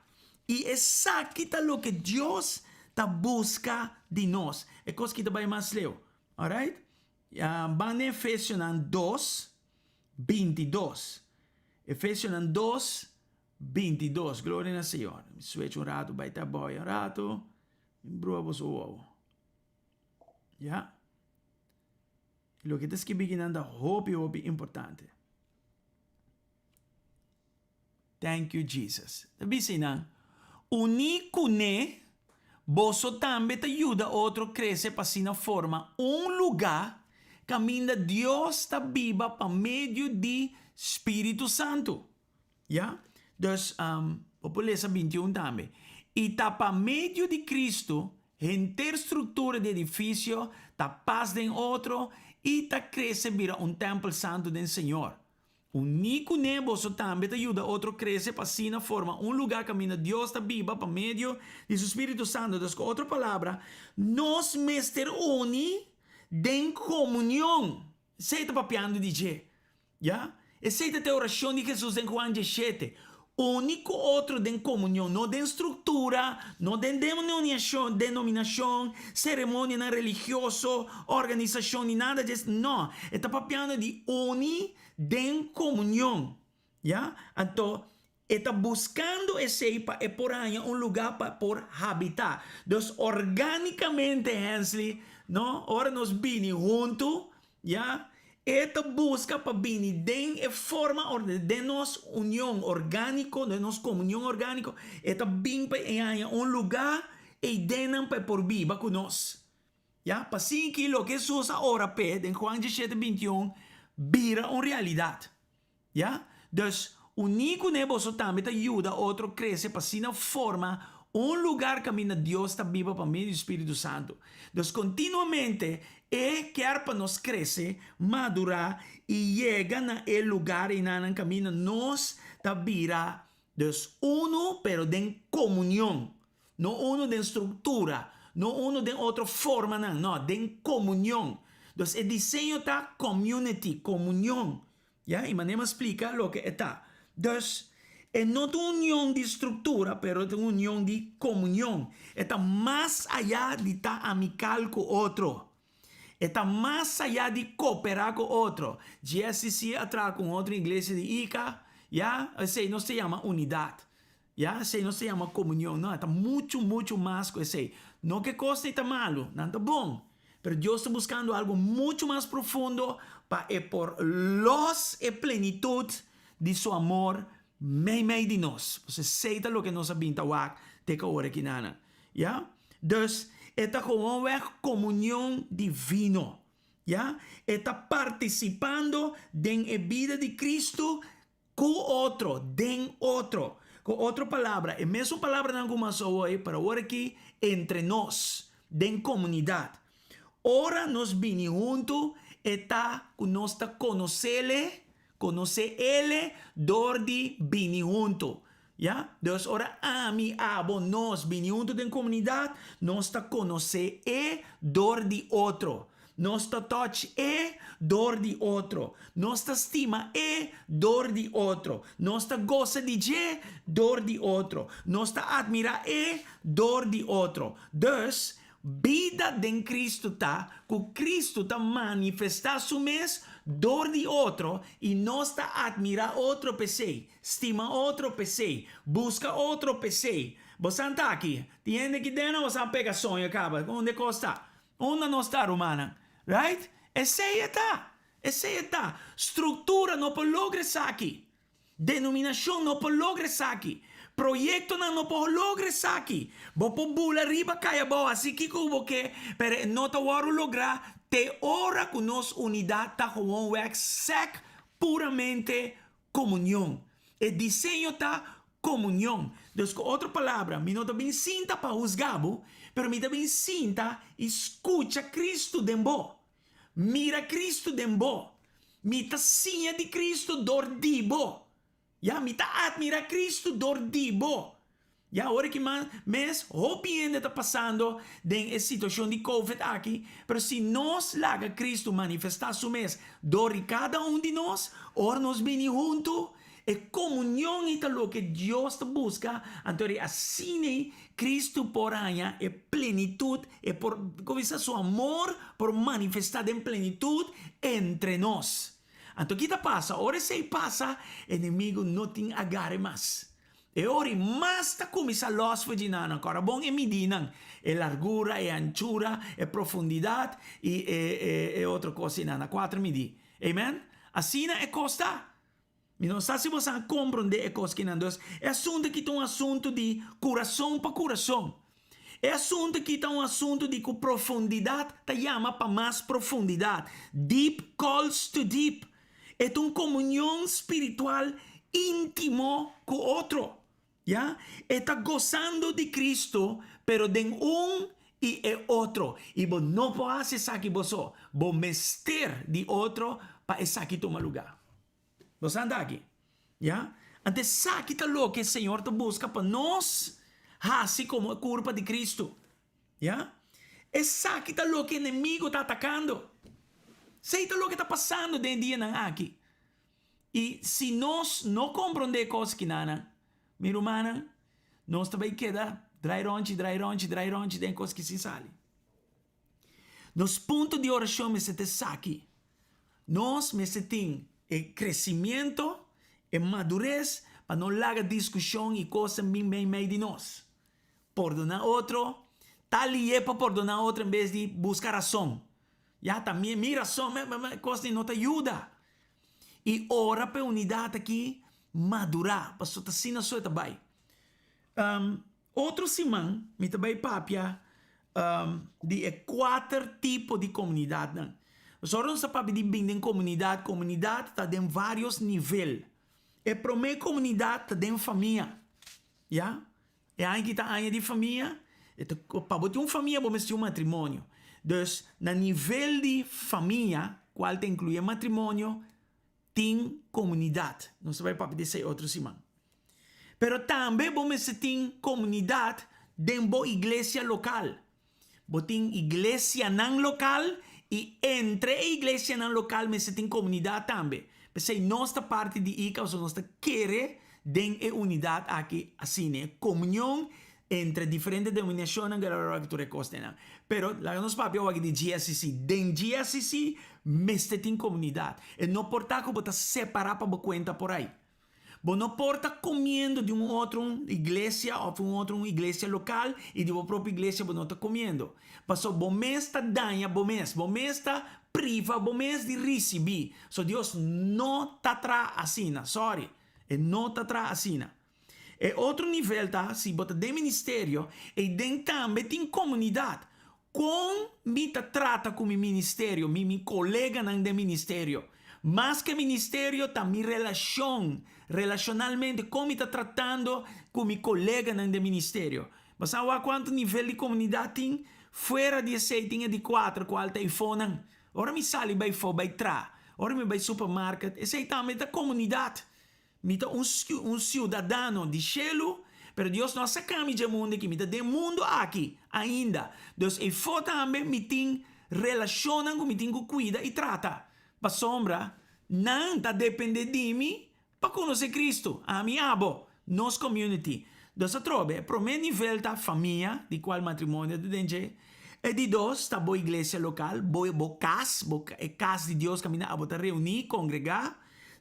I esaki ta loke Dios ta buska di nos. E kos ki ta bai mas leu. Alright? Ban na Efesionan dos, 22. Efesionan 2, 22. Gloria na Señor. Mi switch un rato, bai ta boy un rato. Mi brua boso wowo. Ya. Loke ta skibi kinan ta hopi, hopi importante. Thank you Jesus. Ta bisa einan, Uní kuné, boso tambe ta yuda otro krese pa asina forma un lugá kaminda Dios ta biba pa medio di Spiritu Santu. Ya? Dus, bo por lesa 21 tambe. I ta pa medio di Kristu henter struktura di edifisio ta pas den otro i ta krese bira un tèmpel santu den Señor. Uní kuné boso tambe ta yuda otro krese pa asina forma un lugá kaminda Dios ta biba pa medio di su spiritu santu. Dus ku otro palabra, nos mester uni den komunion. Esei ta papiando di dje. Ya? Esei ta te orashon di Hesus den Juan 17. Uni ku otro den komunion, no den struktura, no den denominashon, seremonianan religioso, organisashon ni nada djes. No, e ta papiando di uni den komunion. Ya? Anto, e ta buskando esei pa e por haña un lugá pa por habitá. Dus orgánikamente, Hensley, no, ora nos bini huntu, Ya, e ta buska pa bini den e forma or den nos union orgániko, den nos komunion orgániko, e ta bin pa e haña un lugá ei den nan pa e por biba ku nos. Ya, pa sinki loke Hesus a ora p'e den Juan diesshete bintiun bira un realidat. Ya, dus uní kuné boso tambe ta yuda otro krese pa asina forma un lugar kaminda Dios ta biba pa medio di Spiritu Santu. Dus kontinuamente E kier pa nos krese, madurá i yega na e lugar einanan kaminda nos ta bira dus unu pero den komunion. No unu den struktura, no unu den otro formanan, no, den komunion. Dus e diseño ta community, komunion. Ya, i manera mi a splika loke e ta. Dus, e no ta un union di struktura, pero e ta un union di komunion. E ta mas ayá di ta amikal ku otro. E ta mas ayá di koperá ku otro. GSCC a traha ku un otro iglesia di Ica, ya, esei nos ta yama unidat. Ya, esei nos ta yama komunion. No, e ta muchu, muchu mas ku esei. No ku e kosnan ta malu, nan ta bon. Pero Dios ta buskando algu muchu mas profundo pa e por los e plenitut di su amor meimei di nos. Pues esei ta loke nos a bin ta wak te ku awor aki nan. Ya? Dus, e ta gewoonweg komunion divino. Ya? E ta partisipando den e bida di Kristu Ku otro, den otro. Ku otro palabra, e mesun palabranan ku mas awor, pero awor aki entre nos, den komunidat. Ora nos bini huntu, e ta ku nos ta konosele, konosé Ele dor di bini huntu. Ya? Dus ora ami, abo, nos bini huntu den komunidat, nos ta konosé E dor di otro. Nos ta touch E dor di otro. Nos ta stima E dor di otro. Nos ta gosa di dje dor di otro. Nos ta admirá E dor di otro. Dus, bida den Cristo ta ku Cristo ta manifestá Su mes dor di otro i nos ta admirá otro p'esei. Stima otro p'esei. Buska otro p'esei. Bosan ta aki. Tin hende ki den nan bosan pega soño kaba. Unda e kos ta? Unda nos ta, rumannan? Right? Esei e ta. Esei e ta. Struktura no por logra esaki. Denominashon no por logra esaki. Proyektonan no por logra esaki. Bo por bula riba kai abou hasi kiko ku bo ke, pero e no ta wòrdu lográ te ora ku nos unidat ta gewoonweg sèk puramente Komunion. E diseño ta komunion. Dus ku otro palabra, mi no ta bin sinta pa husga bo, pero mi ta bin sinta i skucha Kristu den bo. Mira Kristu den bo. Mi ta siña di Kristu dor di bo. Ya, mi ta atmirá Kristu dor di bo. Ya ora ki mas mes hopi hende ta pasando den e situacion di covid aki, pero si nos laga Cristo manifesta su mes dor di cada un di nos, ora nos bini hunto, e comunion ei ta loke Dios ta busca, anto ri asina Cristo por haña e plenitud, e por, como bisa, su amor por manifesta den plenitud entre nos. Anto ki ta pasa? Ora esei pasa, enemigo no tin agare mas. E ora i mas ta kuminsá lòs for dje nan. Kòrda bon e midínan, e largura, e anchura, e profundidat i e e otro kos einan, na kuater midí. Amen? Asina e kos ta. Mi no sa si boso a komprondé e kos kinan. Dus, e asuntu aki ta un asuntu di kurason pa kurason. E asuntu aki ta un asuntu di ku profundidat ta yama pa mas profundidat. Deep calls to deep. E ta un komunion spiritual íntimo ku otro. Ya? E ta gosando di Cristo, pero den un i e otro. I bo no por hasi esaki bo so. Bo mester di otro pa esaki tuma lugá. Bo sa anda aki? Ya? Anto esaki ta loke Señor ta buska pa nos hasi komo e kurpa di Cristo. Ya? Esaki ta loke enemigo ta atakando. Esei ta loke ta pasando den e dianan aki. I si nos no komprondé e kos kinanan, mi rumannan, nos ta bai keda drai rònchi, drai rònchi, drai rònchi den e kos ki sin sali. Nos punto di orashon mester ta esaki. Nos mester tin e kresimiento, e madures, pa no laga diskushon i kosnan bin meimei di nos. Pordoná otro, ta lié pa pordoná otro en bes di buska rason. Ya ta mi mi rason, me me me kos no ta yuda. I ora pa e unidat aki madurá, pasobra ta asina so e ta bai. Otro siman mi ta bai papia. Di e kuater tipo di komunidatnan. Pasobra ora nos ta papia di bin den komunidat, komunidat ta den vários nivel. E promé komunidat ta den famia. Ya. E aña aki ta aña di famia. E ta, pa bo tin un famia bo mester tin un matrimonio. Dus, na nivel di famia, kual ta inkluí e matrimonio, tin komunidat. Nos ta bai papia di esei otro siman. Pero tambe bo mester tin komunidat den bo iglesia lokal. Bo tin iglesianan lokal i entre e iglesianan lokal mester tin komunidat tambe. P'esei nos ta parti di ICA pasobra nos ta kere den e unidat aki asina, e komunion entre diferente denominashonnan tur e kosnan. Pero laga nos papia awor aki di GSCC. Den GSCC mester tin komunidat. E no por ta ku bo ta separá pa bo kuenta por ai. Bo no por ta komiendo di un otro iglesia òf un otro iglesia lokal i di bo propio iglesia bo no ta komiendo. Pasobra bo mes ta daña bo mes. Bo mes ta priva bo mes di risibí. So Dios no ta traha asina. Sorry. E no ta traha asina. E otro nivel ta si bo ta den ministerio, eiden tambe tin komunidat. Kon mi ta trata ku mi ministerio, mi mi koleganan den ministerio? Mas ke ministerio ta mi relashon, relashonalmente kon mi ta tratando ku mi koleganan den ministerio? Bo sa wak kuantu nivel di komunidat tin? Fuera di esei tin e di kuater kual ta e fonan. Ora mi sali bai fo bai tra, ora mi bai supermarket, esei tambe ta komunidat. Mi ta un un siudadano di shelu, pero Dios no a saka mi dje mundu aki, mi ta den mundu aki ainda. Dus eifó tambe mi tin relashonnan ku mi tin ku kuida i trata, pasobra nan ta dependé di mi pa konosé Kristu, ami, abo, nos community. Dus atrobe, e promé nivel ta famia, di kual matrimonio ta den dje. E di dos ta bo iglesia lokal, bo bo kas, bo e kas di Dios kaminda abo ta reuní, kongregá.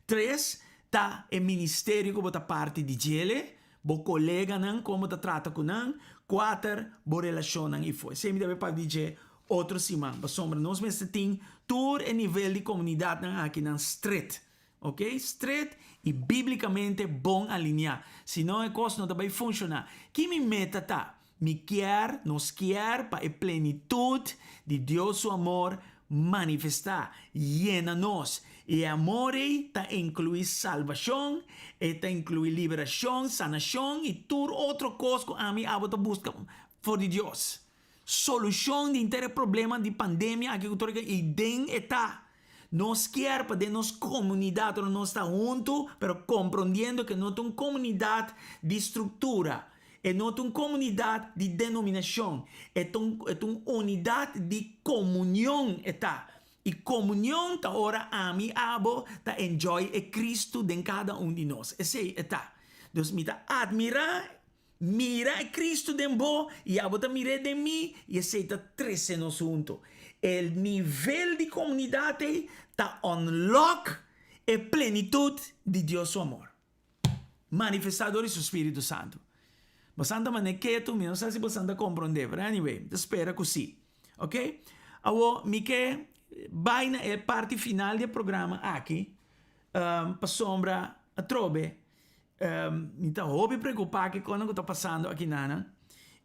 Tres, ta e ministerio ku bo ta parti di djele, bo koleganan, kon bo ta trata ku nan. Kuater, bo relashonnan i for. Esei mi ta bai papia di dje otro siman, pasobra nos mester tin tur e nivel di komunidatnan akinan stret, ok, stret i bíblikamente bon alineá. Si no e kos no ta bai funshoná. Ki mi meta ta? Mi kier, nos kier pa e plenitut di Dios su amor manifestá, yena nos. I e amor ei ta inkluí salbashon, e ta inkluí liberashon, sanashon i tur otro kos ku ami i abo ta buska for di Dios. Solushon di henter e problema di pandemia aki ku tur e i den e ta. Nos kier pa den nos komunidat ora nos ta huntu, pero komprondiendo ku e no ta un komunidat di struktura, e no ta un komunidat di denominashon, e ta un e ta un unidat di komunion e ta. I komunion ta ora ami i abo ta enjoy e Kristu den kada un di nos. Esei e ta. Dus mi ta admirá Mira e Cristo den bo i abo ta mir'é den mi i esei ta trese nos hunto. E nivel di komunidat ei ta unlock e plenitut di Dios su amor manifestá dor di su Spiritu Santu. Bosan ta man'é ketu, mi no sa si bosan ta komprondé, pero anyway, mi ta spera ku sí. Ok? Awor mi ke bai na e parti final di e programa aki, pasobra atrobe Mi ta hopi preokupá ku e kosnan ku ta pasando akinanan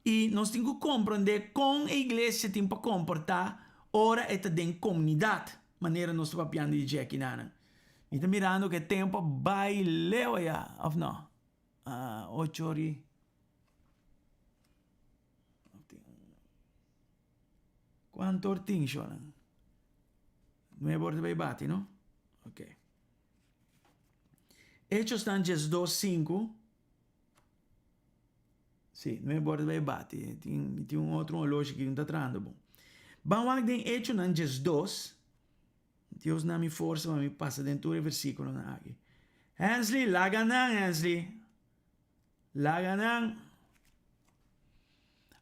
i nos tin ku komprondé kon e iglesia tin pa komportá ora e ta den komunidat, manera nos ta papiando di dje akinanan. Mi ta mirando ku e tempu a bai leu ayá, òf no? Ocho ora i. Kuantu or tin, shornan? Nuebe or ta bai bati, no? Oké. Hechosnan diesdos sinku, si, no e borde bai bati, tin tin un otro oloshi ki no ta trahando bon. Ban wak den Hechonan 12, Dios na mi forsa pa mi pasa den tur e versikulonan aki. Hensley, laga nan, Hensley. Laga nan.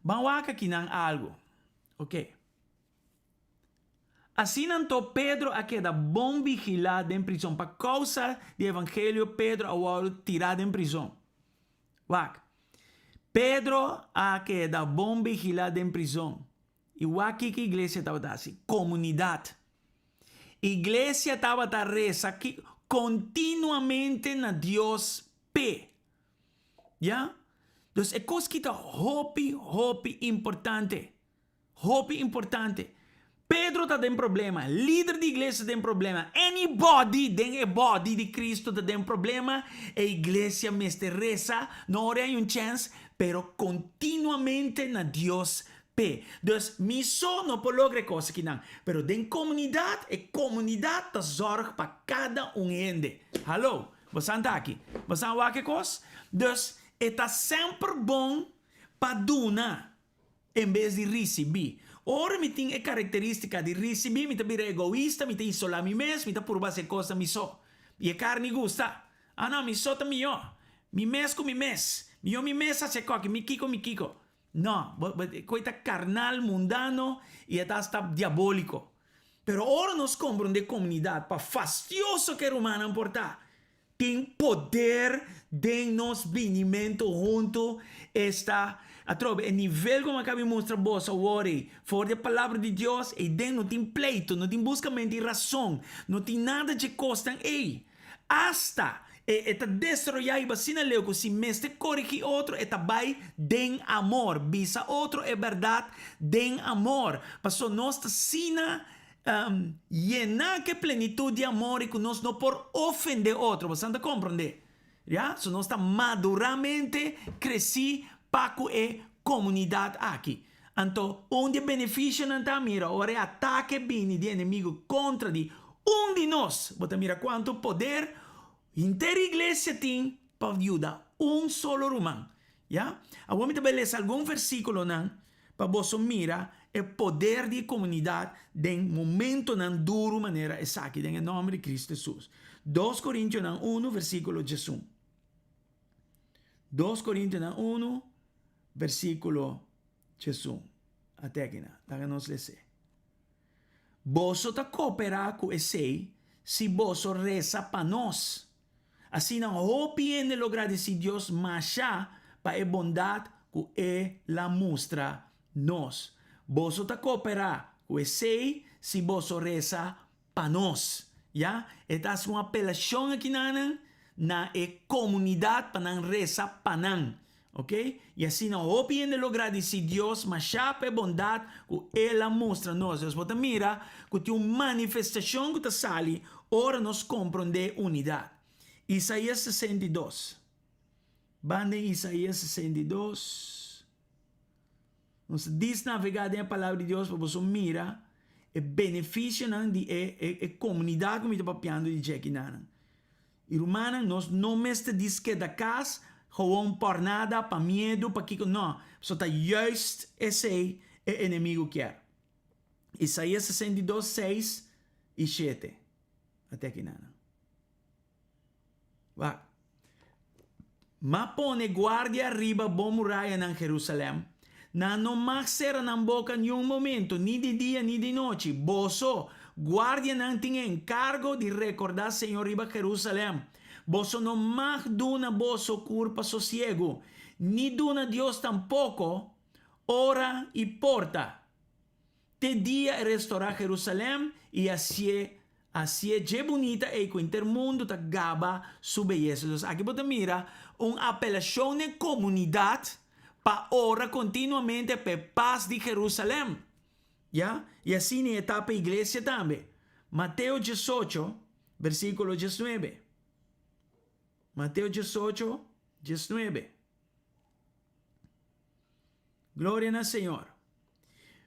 Ban wak akinan algu. Oké. Asina anto Pedro a keda bon vigilá den prizon. Pa kousa di evangelio Pedro a wòrdu tirá den prizon. Wak. Pedro a keda bon vigilá den prizon. I wak kiko iglesia tabata hasi? Komunidat. Iglesia tabata resa kontinuamente na Dios p'e. Ya? Dus e kos ki ta hopi, hopi importante. Hopi importante. Pedro ta den problema, lider di iglesia den problema, anybody den e body di Cristo ta den problema, e iglesia mester resa, no ora hay un chance, pero continuamente na Dios p'e. Dus mi so no por logra e cos akinan, pero den comunidad, e comunidad ta zorg pa cada un hende. Hallo, bosan ta aki? Bosan wak e cos? Dus e ta semper bon pa duna. En bes di risibí. Ora mi tin e karakterístika di risibí, mi ta bira egoista, mi ta isolá mi mes, mi ta purba hasi e kosnan mi so. I e karni gusta. Ah no, mi so ta mihó. Mi mes ku mi mes. Mihó mi mes hasi e koki, mi kiko, mi kiko. No, bo, bo, e koi ta karnal, mundano i e ta asta diabóliko. Pero ora nos komprondé komunidat, pa fastioso ku e rumannan por ta, Tin poder den nos binimentu huntu, esta, atrobe, e nivel ku mi a kabi mustra boso awor ei, for di e Palabra di Dios, ei den no tin pleitu, no tin buskamentu di rason, no tin nada dje kosnan ei. Asta e e ta desaroyá riba asina leu ku si mester korigí otro, e ta bai den amor, bisa otro e bèrdat den amor, pasobra nos ta asina Yená ku e plenitut di amor i ku nos no por ofendé otro. Boso ta komprondé? Ya? So nos ta maduramente kresí pa ku e komunidat aki. Anto, un di e benefisionan ta, mira, ora e atake bini di enemigu kontra di un di nos, bo ta mira kuantu poder henter iglesia tin pa yuda un solo ruman. Ya? Awor mi ta bai lesa algun versíkulonan pa boso mira e poder di e komunidat den momentonan duru manera esaki, den e nòmber di Kristu Hesus. Dos Korintionan unu, versíkulo diesun. Dos Korintionan unu, versíkulo diesun. Ate akinan, laga nos les'é. Boso ta kooperá ku esei si boso resa pa nos. Asina hopi hende lo gradisí Dios masha pa e bondat ku e la mustra nos. Boso ta kooperá ku esei si boso resa pa nos. Ya, e ta hasi un apelashon akinanan na e komunidat pa nan resa pa nan. Ok, i asina hopi hende lo gradisí Dios mashá pa e bondat ku el a mustra nos. Nos por ta mira ku tin un manifestashon ku ta sali ora nos komprondé unidat. Isaías 62. Ban den Isaías 62. Nos ta disnavegá den e Palabra di Dios pa boso mira e benefisionan di e e komunidat ku mi ta papiando di dje akinanan. I rumannan, nos no mester dis keda kas gewoon por nada, pa miedu, pa kiko, no. Pasobra ta juist esei e enemigu kier. Isaías 62, seis i shete. Ate aki nan. Wak. M'a pone guardia riba bo murayanan, Jerusalèm. Nan no mag sera nan boka niun momento, ni di dia ni di nochi. Boso, guardianan, tin e enkargo di rekordá Señor riba Jerusalèm. Boso no mag duna boso kurpa sosiegu, ni duna Dios tampoko ora i porta. Te dia e restorá Jerusalèm i hasié hasié dje bunita ei ku henter mundu ta gaba su beyesa. Dus aki bo ta mira un apelashon n'e komunidat pa ora kontinuamente pa e pas di Jerusalèm. Ya, i asina e ta pa iglesia tambe. Mateo diesocho, versíkulo diesnuebe. Mateo diesocho, diesnuebe. Gloria na Señor.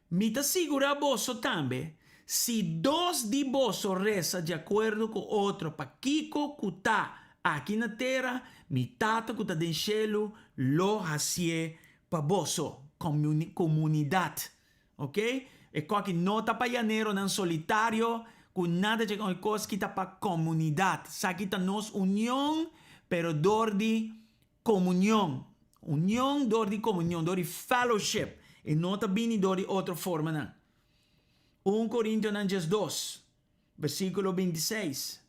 Mi ta sigurá boso tambe, si dos di boso resa di akuerdo ku otro pa kiko ku ta aki na tera, mi Tata ku ta den shelu lo hasié pa boso. Komunidat. Ok? E koki no ta pa yaneronan solitario ku nada dje e kos ki ta pa komunidat. Esaki ta nos union, pero dor di Komunion. Union dor di komunion, dor di fellowship. E no ta bini dor di otro formanan. Un Korintionan diesdos, bersíkulo bintiseis.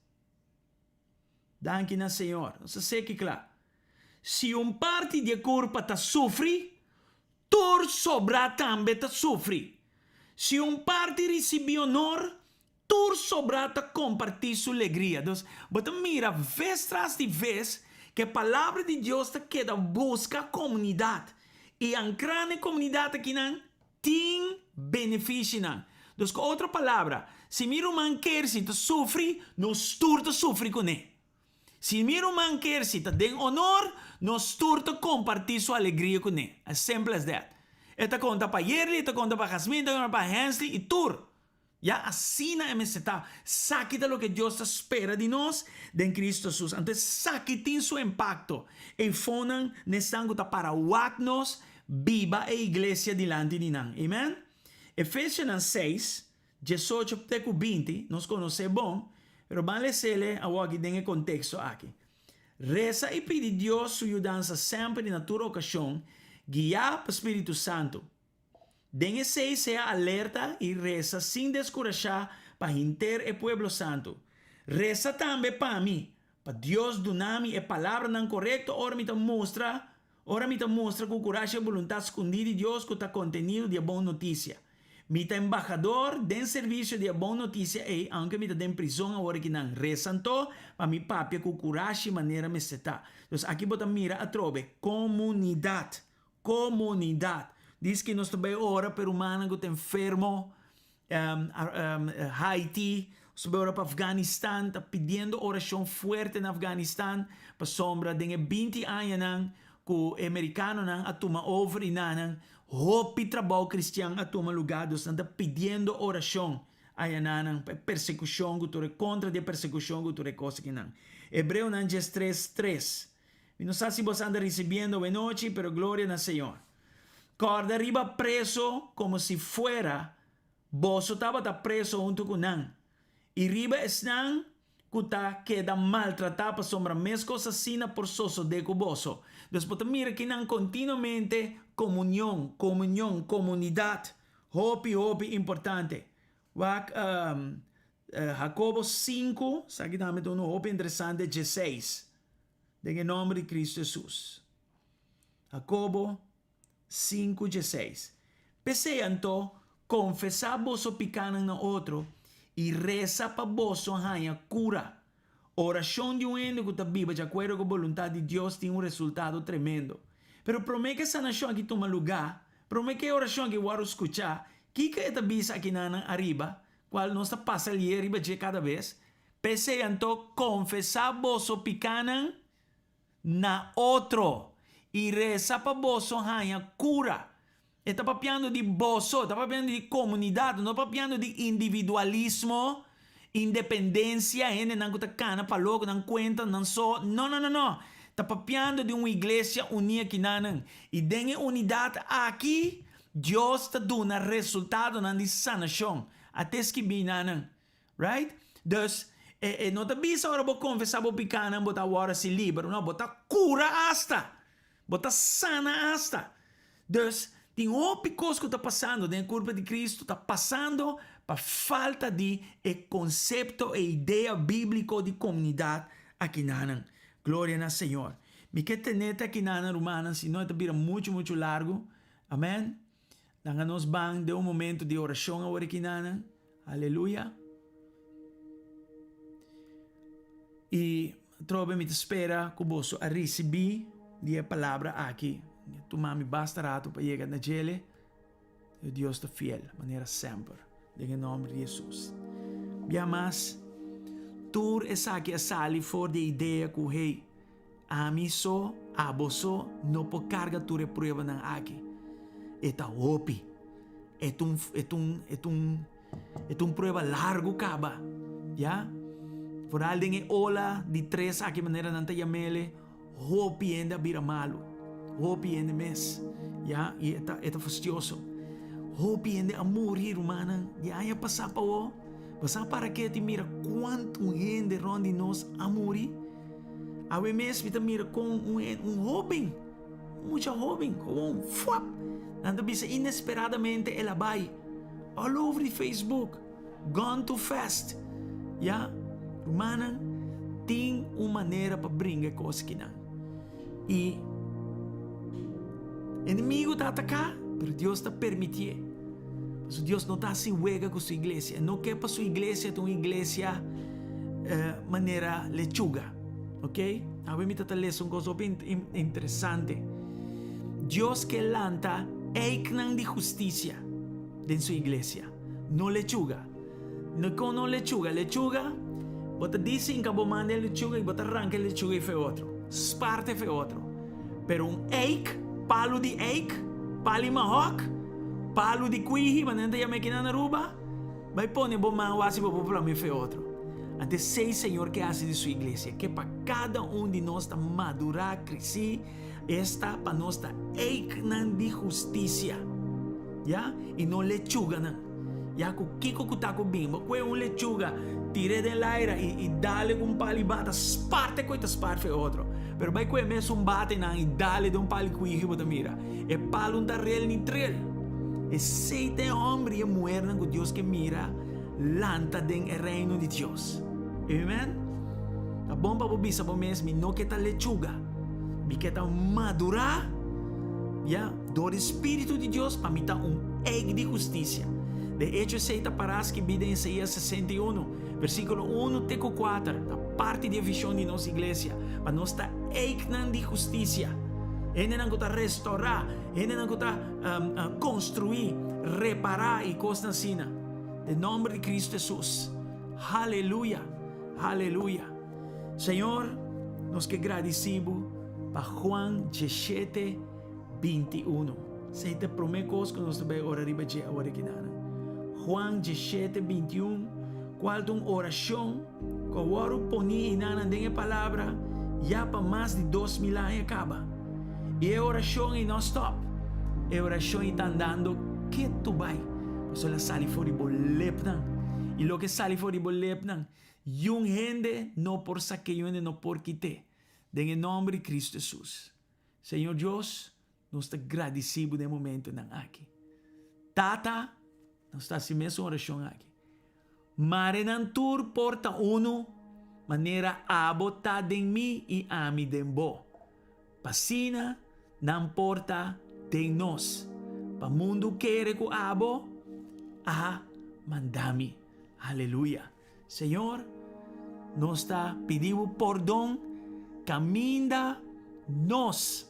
Danki na Señor. Nos ta seki kla. Si un parti di e kurpa ta sufri, tur sobrá tambe ta sufri. Si un parti risibí onor, Tur sobrá ta kompartí su legria. Dus, bo ta mira ves tras di ves ku e Palabra di Dios ta keda buska komunidat. I ankrá na e komunidat akinan tin. benefishinan. Dus ku otro palabra, si mi ruman Kersi ta sufri, nos tur ta sufri kuné. Si mi ruman Kersi ta den honor, nos tur ta kompartí su alegria kuné. As simple as that. E ta konta pa Yerly, e ta konta pa Jasmine, e ta konta pa Hensley i tur. Ya asina e mester ta. Saki ta loke Dios ta spera di nos den Cristo Jesus. Anto esaki tin su impacto. Eifonan n'esnan cu ta para wak nos biba e iglesia dilanti di nan. Amen. Efesionan seis, diesocho te cu binti, nos conoce bon, pero ban lesele awoki den e contexto aki. Resa y pidi Dios su yudansa semper y na tur ocasion, guiá pa Spiritu Santo. Den esei sea alerta i resa sin deskurashá pa henter e pueblo santu. Resa tambe pa mi, pa Dios duna mi e palabranan korekto ora mi ta mustra ora mi ta mustra ku kurashi e boluntat skundí di Dios ku ta kontenido di e bon notisia. Mi ta embahador den servisio di e bon notisia ei, aunke mi ta den prizon awor akinan. Resa anto pa mi papia ku kurashi manera mester ta. Dus aki bo ta mira atrobe komunidat. Komunidat. Dis ki nos ta bai ora pa e rumannan ku ta enfermo, Haiti, nos ta bai ora pa Afganistan, ta pidiendo orashon fuerte na Afganistan, pasobra den e binti añanan ku e merikanonan a tuma over i nanan, hopi trabou kristian a tuma lugá, dus nan ta pidiendo orashon ayananan pa e persekushon ku tur e kontra di e persekushon ku tur e kos akinan. Hebreonan diestres, tres. Mi no sa si boso anda ricibiendo awenochi, pero gloria na Señor. Corda riba preso como si fuera boso tabata preso hunto cu nan, y riba esnan cu ta keda maltrata pasobra mescos asina por sosode cu boso. Dus bo ta mira kinan continuamente comunion, comunion, comunidad, hopi hopi importante. Wak Jacobo sinku, esaki tambe ta unu hopi interesante, dieseis. Den e nòmber di Kristu Hesus. Hakobo sinku dieseis. P'esei anto, konfesá boso pikánan na otro i resa pa boso haña kura. Orashon di un hende ku ta biba di akuerdo ku boluntat di Dios tin un resultado tremendo. Pero promé ku e sanashon aki tuma lugá, promé ku e orashon aki wòrdu skuchá, kiko e ta bisa akinanan ariba, kual nos ta pasa lié riba dje kada bes? P'esei anto, konfesá boso pikánan na otro i resa pa boso haña kura. E ta papiando di boso, e ta papiando di komunidat, no ta papiando di individualismo, independensia, hendenan ku ta kana pa loko, nan kuenta nan so. No, no, no, no. Ta papiando di un iglesia uní akinanan. I den e unidat aki, Dios ta duna resultadonan di sanashon. A te skibí nanan. Right? Dus, e, e no ta bisa ora bo confesa bo picanan bo ta awor asi liber. No, bo ta cura hasta. Bo ta sana hasta. Dus, tin hopi cos cu ta pasando den e curpa di Cristo, ta pasando pa falta di e concepto, e idea biblico di comunidad akinanan. Gloria na Señor. Mi ke tene te akinanan, rumannan, si no e ta bira mucho, mucho largo. Amen. Laga nos ban den un momento di orashon awor aki nanan. Aleluya. I atrobe mi ta spera ku boso a risibí di e palabra aki. Tuma mi basta rato pa yega na djele. Dios ta fiel, manera semper. Den e nomber di Hesus. Bia mas, tur esaki a sali for di e idea ku, hey, Ami so, abo so, no por karga tur e pruebanan aki. E ta hopi. E ta un, e ta un, e ta un, e ta un prueba largu kaba. Ya? Foral den e ola di tres aki manera nan ta yam'ele, hopi hende a bira malu. Hopi hende mes. Ya? I e ta, e ta fastioso. Hopi hende a muri, rumannan, di aña pasá pa awor. Bo sa para ke ti mira kuantu hende rònt di nos a muri? Awe mes mi ta mira kon un un hóben, un mucha hóben, gewoon fuap, nan ta bisa inesperadamente el a bai. All over di Facebook, gone too fast. Ya, rumannan, tin un manera pa bringa e kos akinan. I enemigu ta ataká, pero Dios ta permitié. Pasobra Dios no ta hasi wega ku su iglesia. E no ke pa su iglesia ta un iglesia eh, manera lechuga. Ok? Awe mi ta ta lesa un kos hopi interesante. Dios ke lanta eiknan di hustisia. den su iglesia, no lechuga. No kon no lechuga, lechuga bo ta disi inka bo manda e lechuga i bo ta ranka e lechuga i fe otro, sparte fe otro. Pero un eik, palu di eik, pali mahok, palu di kuihi, manera nan ta yama aki na Aruba, bai pone bo man wasi bo por plama e fe otro. Anto esei Señor ke hasi di su iglesia, ke pa kada un di nos ta madurá, krisi, Esta pa nos ta eiknan di hustisia, ya, i no lechuganan. Ya ku kiko ku ta ku bin, bo kue un lechuga, tir'é den laira i i dale ku un pali bata, spart e ku e ta spart fe otro. Pero bai kue mes un batenan i dale den un pali kuihi bo ta mira, e palu no ta rel ni trel. Esei ta e hòmber i e muhernan ku Dios ke mira lanta den e Reino di Dios. Amen. Ta bon pa bo bisa bo mes, Mi no ke ta lechuga. Mi ke ta madurá, ya, dor di Spiritu di Dios pa mi ta un eik di hustisia. De echo esei ta pará skibí den Isaías 61, versíkulo unu te ku kuater, ta parti di e vishon di nos iglesia, pa nos ta eiknan di hustisia, hendenan ku ta restourá, hendenan ku ta konstruí, repará i kosnan asina. Den nòmber di Kristu Hesus. Haleluya! Haleluya! Señor, nos ke gradisí bo pa Juan dieshete, 21. Esei ta e promé kos ku nos ta bai ora riba dje awor aki nan. Juan dieshete, 21, kual ta un orashon ku a wòrdu poní einanan den e Palabra ya pa mas di 2000 aña kaba. I e orashon ei no a stòp. E orashon ei ta andando ketu bai, pasobra el a sali for di bo lepnan. I loke sali for di bo lepnan, Yun hende no por sak'é, yun hende no por kit'é. Den e nòmber di Kristu Hesus. Señor Dios, nos ta gradisí Bo den e momentunan aki. Tata, nos ta hasi mesun orashon aki. Mare nan tur por ta unu, manera Abo ta den mi i ami den Bo. P'asina nan por ta den nos, pa mundu kere ku Abo a manda mi. Aleluya! Señor, nos ta pidi bo pordon kaminda nos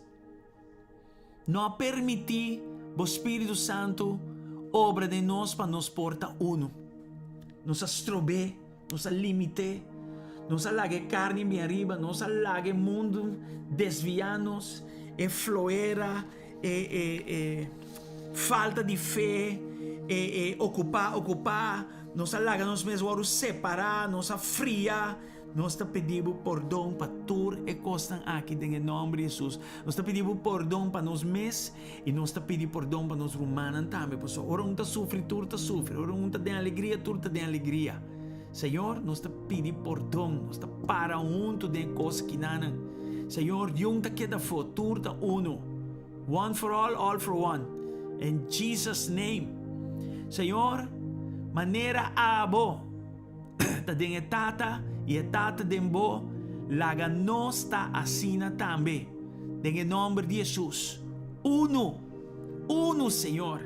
no a permití bo Spiritu Santu obra den nos pa nos por ta unu. Nos a strob'é, nos a limit'é, nos a laga e karni bin ariba, nos a laga e mundu desviá nos, e floera, e e e falta di fe, e e okupá okupá, nos a laga nos mes wòrdu separá, nos a fria. Nos ta pidi Bo pordon pa tur e kosnan aki den e nòmber di Hesus. Nos ta pidi Bo pordon pa nos mes i nos ta pidi pordon pa nos rumannan tambe, pasobra ora un ta sufri tur ta sufri, ora un ta den alegria tur ta den alegria. Señor, nos ta pidi pordon, nos ta para huntu den e kos kinanan. Señor, niun ta keda afó, tur ta unu. One for all, all for one. In Jesus name. Señor, manera abo ta den e Tata i e Tata den bo, laga nos ta asina tambe. Den e nòmber di Hesus. Unu. Unu, Señor,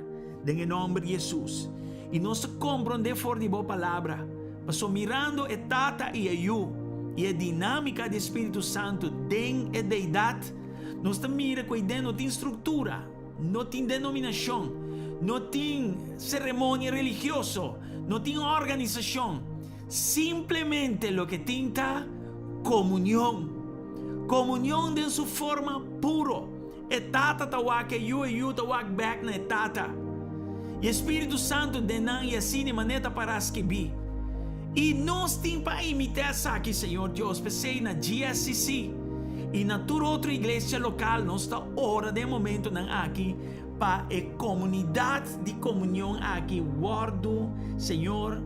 den e nòmber di Hesus. I nos ta komprondé for di bo Palabra, pasobra mirando e Tata i e Yu i e dinámika di e Spiritu Santu den e Deidat, nos ta mira ku eiden no tin struktura, no tin denominashon, no tin seremonia religioso, no tin organisashon. Simplemente loke tin ta komunion. Komunion den su forma puro. E Tata ta wak e Yu, e Yu ta wak bek na e Tata. I e Spiritu Santu den nan i asina e manera ta pará skibí. I nos tin pa imitá esaki, Señor Dios, p'esei na GSCC i na tur otro iglesia lokal nos ta ora den e momentonan aki pa e komunidat di komunion aki wòrdu, Señor,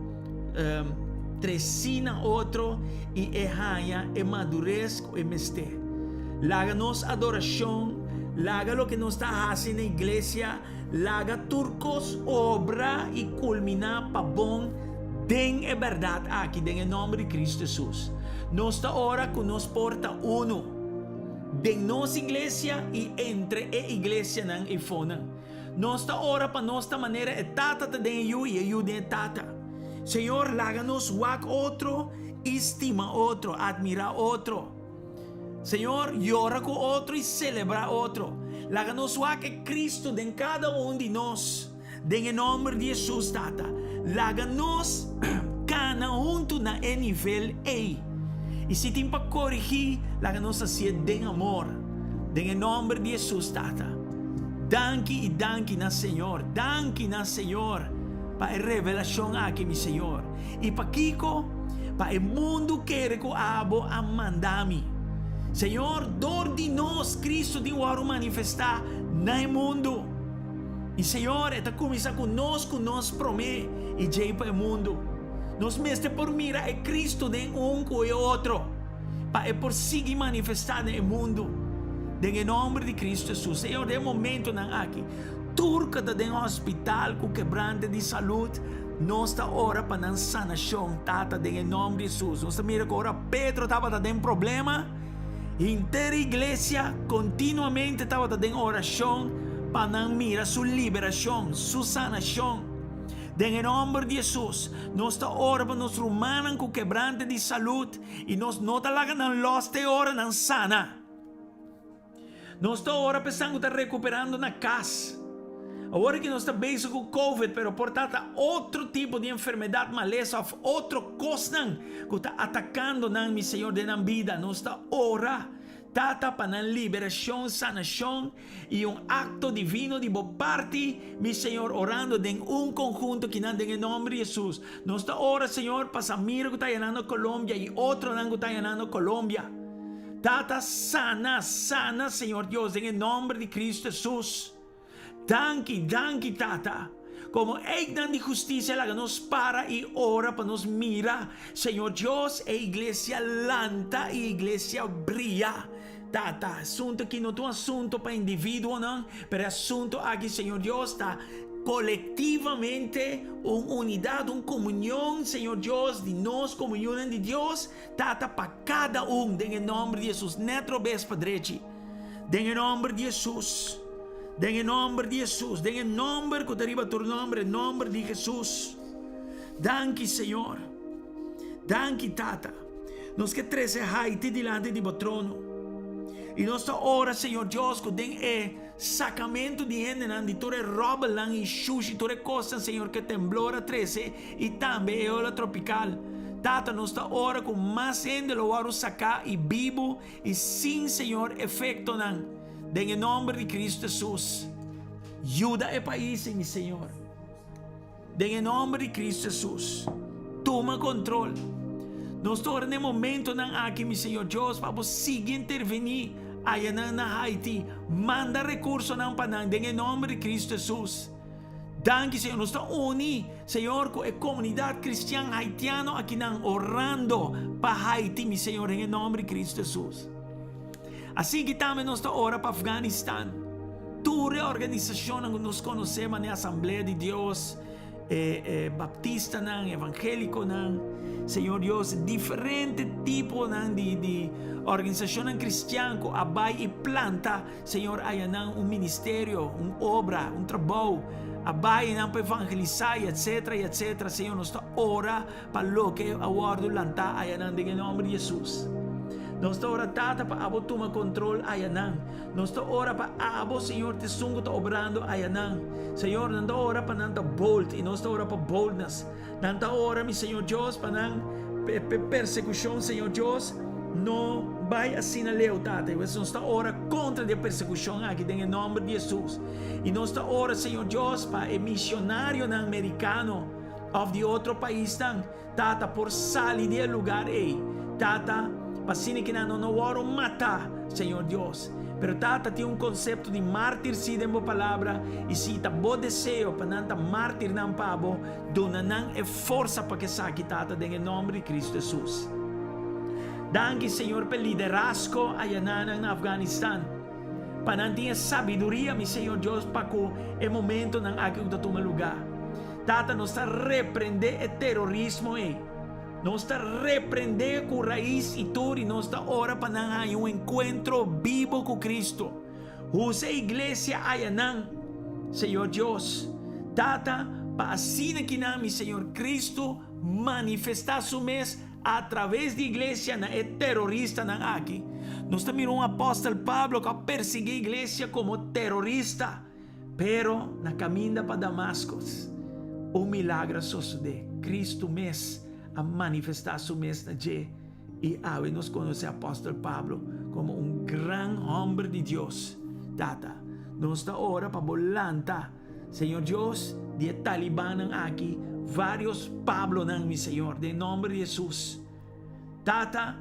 tresí na otro i e haña e madures ku e mester. Laga nos adorashon, laga loke nos ta hasi na iglesia, laga tur kos obra i kulminá pa bon den e bèrdat aki, den e nòmber di Kristu Hesus. Nos ta ora ku nos por ta unu den nos iglesia i entre e iglesianan eifonan. Nos ta ora pa nos ta manera e Tata ta den e Yu i e Yu den e Tata. Señor, laga nos wak otro i stima otro, admirá otro. Señor, yora ku otro i selebrá otro. Laga nos wak e Cristo den kada un di nos. Den e nòmber di Hesus, Tata, laga nos kana huntu na e nivel ei. I si tin pa korigí, laga nos hasié den amor. Den e nòmber di Hesus, Tata. Danki i danki na Señor. Danki na Señor pa e revelashon aki, mi Señor. I pakiko? Pa e mundu kere ku abo a manda mi. Señor, dor di nos, Kristu tin wòrdu manifestá na e mundu. I Señor, e ta kuminsá ku nos ku nos promé i djei pa e mundu. Nos mester por mira e Kristu den un ku e otro, pa e por sigui manifestá den e mundu. Den e nòmber di Kristu Hesus. Señor, den e momentonan aki, tur ku ta den hospital ku kebrante di salud, nos ta ora pa nan sanashon, Tata, den e nòmber di Hesus. Nos ta mira ku ora Pedro tabata den problema, Henter iglesia kontinuamente tabata den orashon pa nan mira su liberashon, su sanashon. Den e nòmber di Hesus, nos ta ora pa nos rumannan ku kebrante di salud i nos no ta laga nan lòs te ora nan sana. Nos ta ora pa esnan ku ta rekuperando na kas. Awor ki nos ta bezig ku covid pero por ta ta otro tipo di enfermedat, malesa of otro kosnan ku ta atakando nan mi Señor den nan bida. Nos ta ora Tata pa nan liberashon, sanashon i un akto divino di bo parti mi Señor orando den un konhunto kinan den e nomber di Jesus. Nos ta ora Señor pa Samira ku ta yanando Colombia i otronan ku ta yanando Colombia. Tata sana, sana Señor Dios den e nomber di Cristo Jesus. Danki, danki Tata. Como eiknan di husticia laga nos para y ora pa nos mira Señor Dios e iglesia lanta y iglesia bria. Tata, asunto aki no ta un asunto pa individuonan, pero e asunto aki Señor Dios ta colectivamente un unidad, un comunion Señor Dios di nos como yunan di Dios. Tata pa kada un den e nòmber di Hesus nèt robes pa drechi den e nòmber di Hesus den e nòmber di Hesus den e nòmber ku ta riba tur nòmber e nòmber di Hesus danki Señor danki Tata nos ke trese Haiti dilanti di bo trono i nos ta ora Señor Dios ku den e sakamentu di hendenan di tur e ròbelnan i shushi tur e kosnan Señor ku e temblor a trese i tambe e ola tropikal. Tata, nos ta ora ku mas hende lo wòrdu saká i bibu i sin, Señor, efektonan. Den e nòmber di Kristu Hesus, yuda e pais ei, mi Señor. Den e nòmber di Kristu Hesus, tuma kontrol. Nos ta ora na e momentonan aki, mi Señor Dios, pa Bo sigui intervení ayanan na Haiti. Manda rekursonan pa nan den e nòmber di Kristu Hesus. Danki Señor, nos ta uni Señor ku e komunidat kristian haitiano akinan orando pa Haiti mi Señor den e nomber di Cristo Jesus. Asiki tambe nos ta ora pa Afganistan. Tur e organisashonnan ku nos konosé manera Asamblea di Dios, e e baptistanan, evangelikonan, Señor Dios, diferente tiponan di di organisashonnan kristian ku a bai i planta Señor haya nan un ministerio, un obra, un trabou, a bai nan pa evangelisá y etcétera y etcétera. Señor, nos ta ora pa loke a wòrdu lantá haya nan den e nòmber di Hesus. Nos ta ora, Tata, pa abo tuma kontrol haya nan. Nos ta ora pa abo, Señor, ta esun ku ta obrando haya nan. Señor, nan ta ora pa nan ta bold y nos ta ora pa boldness. Nan ta ora, mi Señor Dios, pa nan persekushon, Señor Dios, no bai asina leu, Tata. I nos ta ora kontra di e persekushon aki den e nòmber di Hesus. I nos ta ora, Señor Dios, pa e misionarionan merikano òf di otro paisnan, Tata, por sali di e lugar ei, Tata, pa asina ki nan no no wòrdu matá, Señor Dios. Pero Tata tin un konsepto di mártir sí den bo Palabra, i si ta bo deseo pa nan ta mártirnan pa bo, duna nan e forsa pa k'esaki, Tata, den e nòmber di Kristu Hesus. Danki, Señor, p'e liderazgo ayananan na Afganistan, pa nan tin e sabiduria, mi Señor Dios, pa ku e momentonan aki ku ta tuma lugá. Tata, nos ta reprendé e terorismo ei. Nos ta reprendé ku rais i tur i nos ta ora pa nan haña un enkuentro bibo ku Kristu. Usa e iglesia ayanan, Señor Dios. Tata, pa asina ki nan, mi Señor Kristu, manifestá Su mes atraves di iglesia na e teroristanan aki. Nos ta mira un apòstel Pablo ku a persiguí iglesia komo terorista. Pero na kaminda pa Damaskos, un milagro a sosodé. Kristu mes a manifestá su mes na dje, i awe nos konosé apòstel Pablo komo un gran hòmber di Dios. Tata, nos ta ora pa bo lanta, Señor Dios, di e talibannan aki vários Pablonan, mi Señor, den nòmber di Hesus. Tata,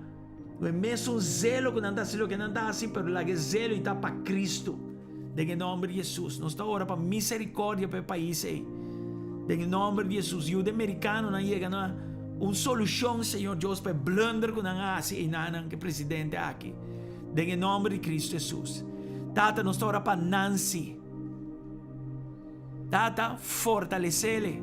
ku e mesun zelo ku nan ta hasi loke nan ta hasi, pero laga e zelo i ta pa Kristu. Den e nòmber di Hesus, nos ta ora pa miserikòrdia pa e pais ei. Den e nòmber di Hesus, yuda e merikanonan yega na un solushon, Señor Dios, pa e blunder ku nan a hasi einanan ku e presidente aki. Den e nòmber di Kristu Hesus. Tata, nos ta ora pa Nancy. Tata, fortalesele,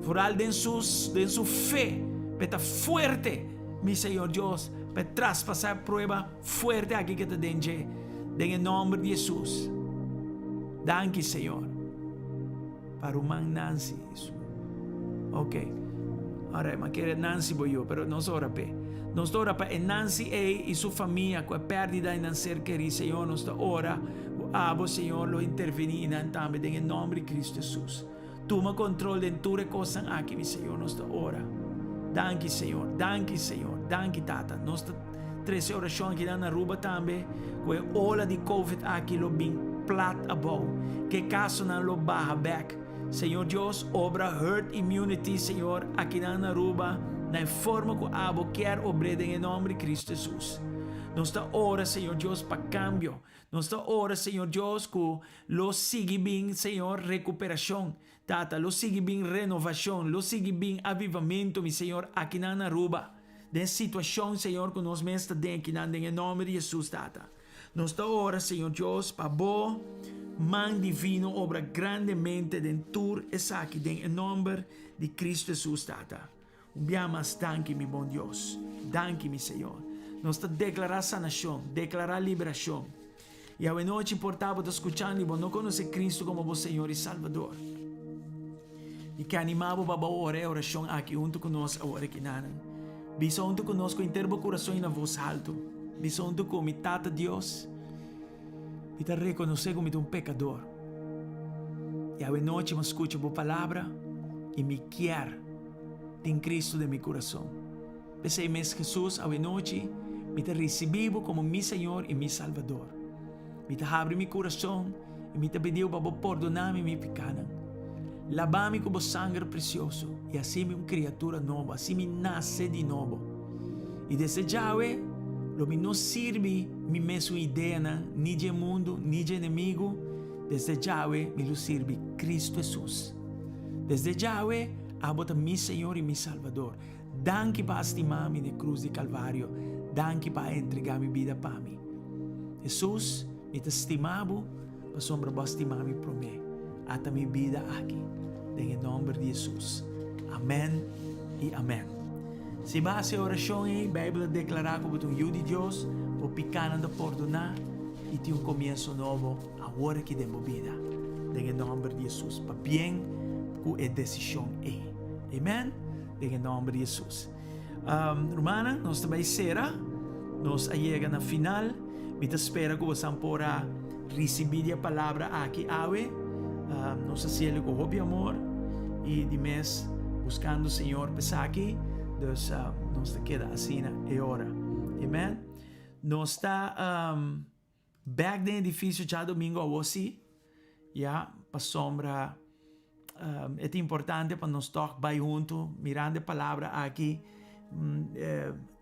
vooral den su, den su fe, p'e ta fuerte, mi Señor Dios, p'e traspasá e prueba fuerte aki ke ta den dje, den e nòmber di Hesus. Danki, Señor, pa ruman Nancy i su. Ok. Alright, m'a kere Nancy bo yu, pero nos ora p'e. Nos ta ora pa e Nancy ei i su famia ku e pèrdida di nan ser kerí, Señor, nos ta ora Ku abo, Señor, lo intervení i nan tambe den e nomber di Cristo Jesus. Tuma control den tur e cosnan aki, mi Señor, nos ta ora. Danki, Señor. Danki, Señor. Danki, Tata. Nos ta trece oracion aki nan Aruba tambe, ku e ola di Covid aki lo bin plat abou, ku e casonan lo baha bek. Señor Dios, obra herd immunity, Señor, aki nan Aruba, na e forma ku abo kier obr'é den e nomber di Cristo Jesus. Nos ta ora, Señor Dios, pa cambio. Nos ta ora, Señor Dios, ku lo sigui bin, Señor, rekuperashon. Tata, lo sigui bin renovashon, lo sigui bin avivamentu, mi Señor, akinan na Aruba. Den situashon, Señor, ku nos mes ta den akinan, den e nòmber di Hesus, Tata. Nos ta ora, Señor Dios, pa Bo man divino obra grandemente den tur esaki, den e nòmber di Kristu Hesus, Tata. Un bia mas danki mi bon Dios. Danki mi Señor. Nos ta deklará sanashon, deklará liberashon. I awenochi por ta bo ta skuchando i bo no konosé Kristu komo bo Señor i Salbador. Mi ke animá bo pa bo ora e orashon aki huntu ku nos awor aki nanan. Bisa huntu ku nos ku henter bo kurason i na vos haltu. Bisa huntu ku mi, Tata Dios, mi ta rekonosé ku mi ta un pekador. I awenochi mi a skucha bo palabra i mi kier. Tin Cristo den mi curason. P'esei mes Jesus, awenochi mi ta ricibi Bo como mi Señor y mi Salvador. Mi ta habri mi curason y mi ta pidi Bo pa Bo pordona mi mi picanan. Laba mi cu Bo sanger precioso y haci mi un criatura nobo, haci mi nace di nobo. Y desde djawe lo mi no sirbi mi mesun ideanan, ni dje mundu, ni dje enemigo, desde djawe mi lo sirbi Cristo Jesus. Desde djawe, Abo ta mi Señor i mi Salvador. Danki pa a stima mi n'e krus di Kalvario. Danki pa a entregá mi bida pa mi. Hesus, mi ta stima bo pasobra bo a stima mi promé. Ata mi bida aki. Den e nòmber di Hesus. Amèn i amèn. Si bo a hasi e orashon ei, Beibel a deklará ku bo ta un yu di Dios, bo pikánan ta pordoná i tin un komienso nobo. Awor aki den bo bida, den e nòmber di Hesus, pabien ku e desishon ei. Amen. Den e nòmber di Hesus. Rumannan, nos ta bai sera. Nos a yega na final. Mi ta spera ku bosan por a risibí di e palabra aki awe. Nos a hasiel ku hopi amor i di mes buskando Señor pa esaki. Dus nos ta keda asina e ora. Amen. Nos ta. Bek den edifisio djadomingo awor si, ya, pasobra e ta importante pa nos tòg bai huntu. Mirando e palabra aki,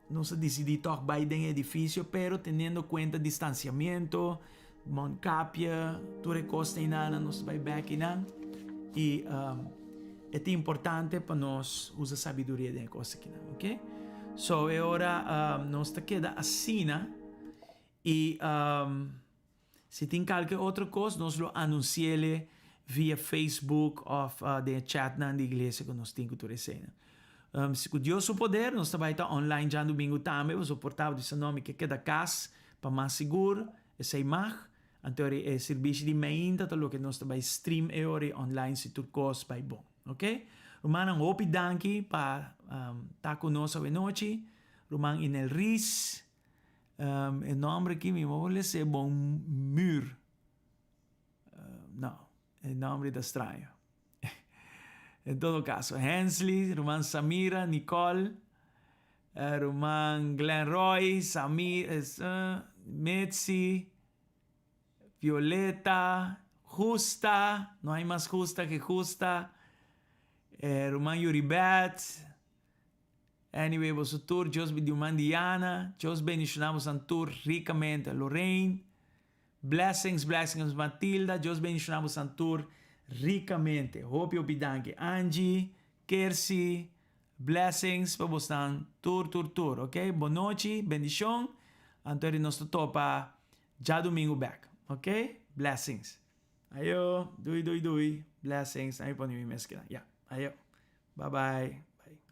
nos a disidí tòg bai den e edifisio, pero teniendo kuenta distansiamiento, mondkapje, tur e kos einan, nos ta bai bek einan. I e ta importante pa nos usa sabiduria den e kos akinan, oke? So e ora nos ta keda asina. I si tin kalke otro kos nos lo anunsi'ele via Facebook òf den e chatnan di iglesia ku nos tin ku tur eseinan. Si ku Dios su poder nos ta bai ta online djadumingu tambe, pasobra por tabata bisa no mi ke keda kas pa mas sigur, esei mag. Anto e sirbishi di meinta ta loke nos ta bai stream e ora i online si tur kos bai bon. Oke? Rumannan hopi danki pa ta ku nos awenochi. Ruman Inel Ries. E nomber aki mi no por lesa bon Muur. No. E nomber ta straño. En todo caso, Hensley, ruman Samira, Nicole, ruman Glenn Roy, Samir, Mitzi, Violeta, Justa, no hay más justa que justa, ruman Yuribet, anyway, boso tur, Dios, ruman Diana, Dios bendiciona boso tur ricamente, Lorraine, blessings, blessings, Matilda, Dios bendiciona boso tur ricamente. Hopi, hopi danki. Angie, Kersi, blessings pa boso tur, tur, tur, ok? Bon nochi, bendicion. Anto nos ta topa diadomingo back, ok? Blessings. Ayo, doei, doei, doei. Blessings. Ay, pone mi meskina. Ja, ayo. Bye bye.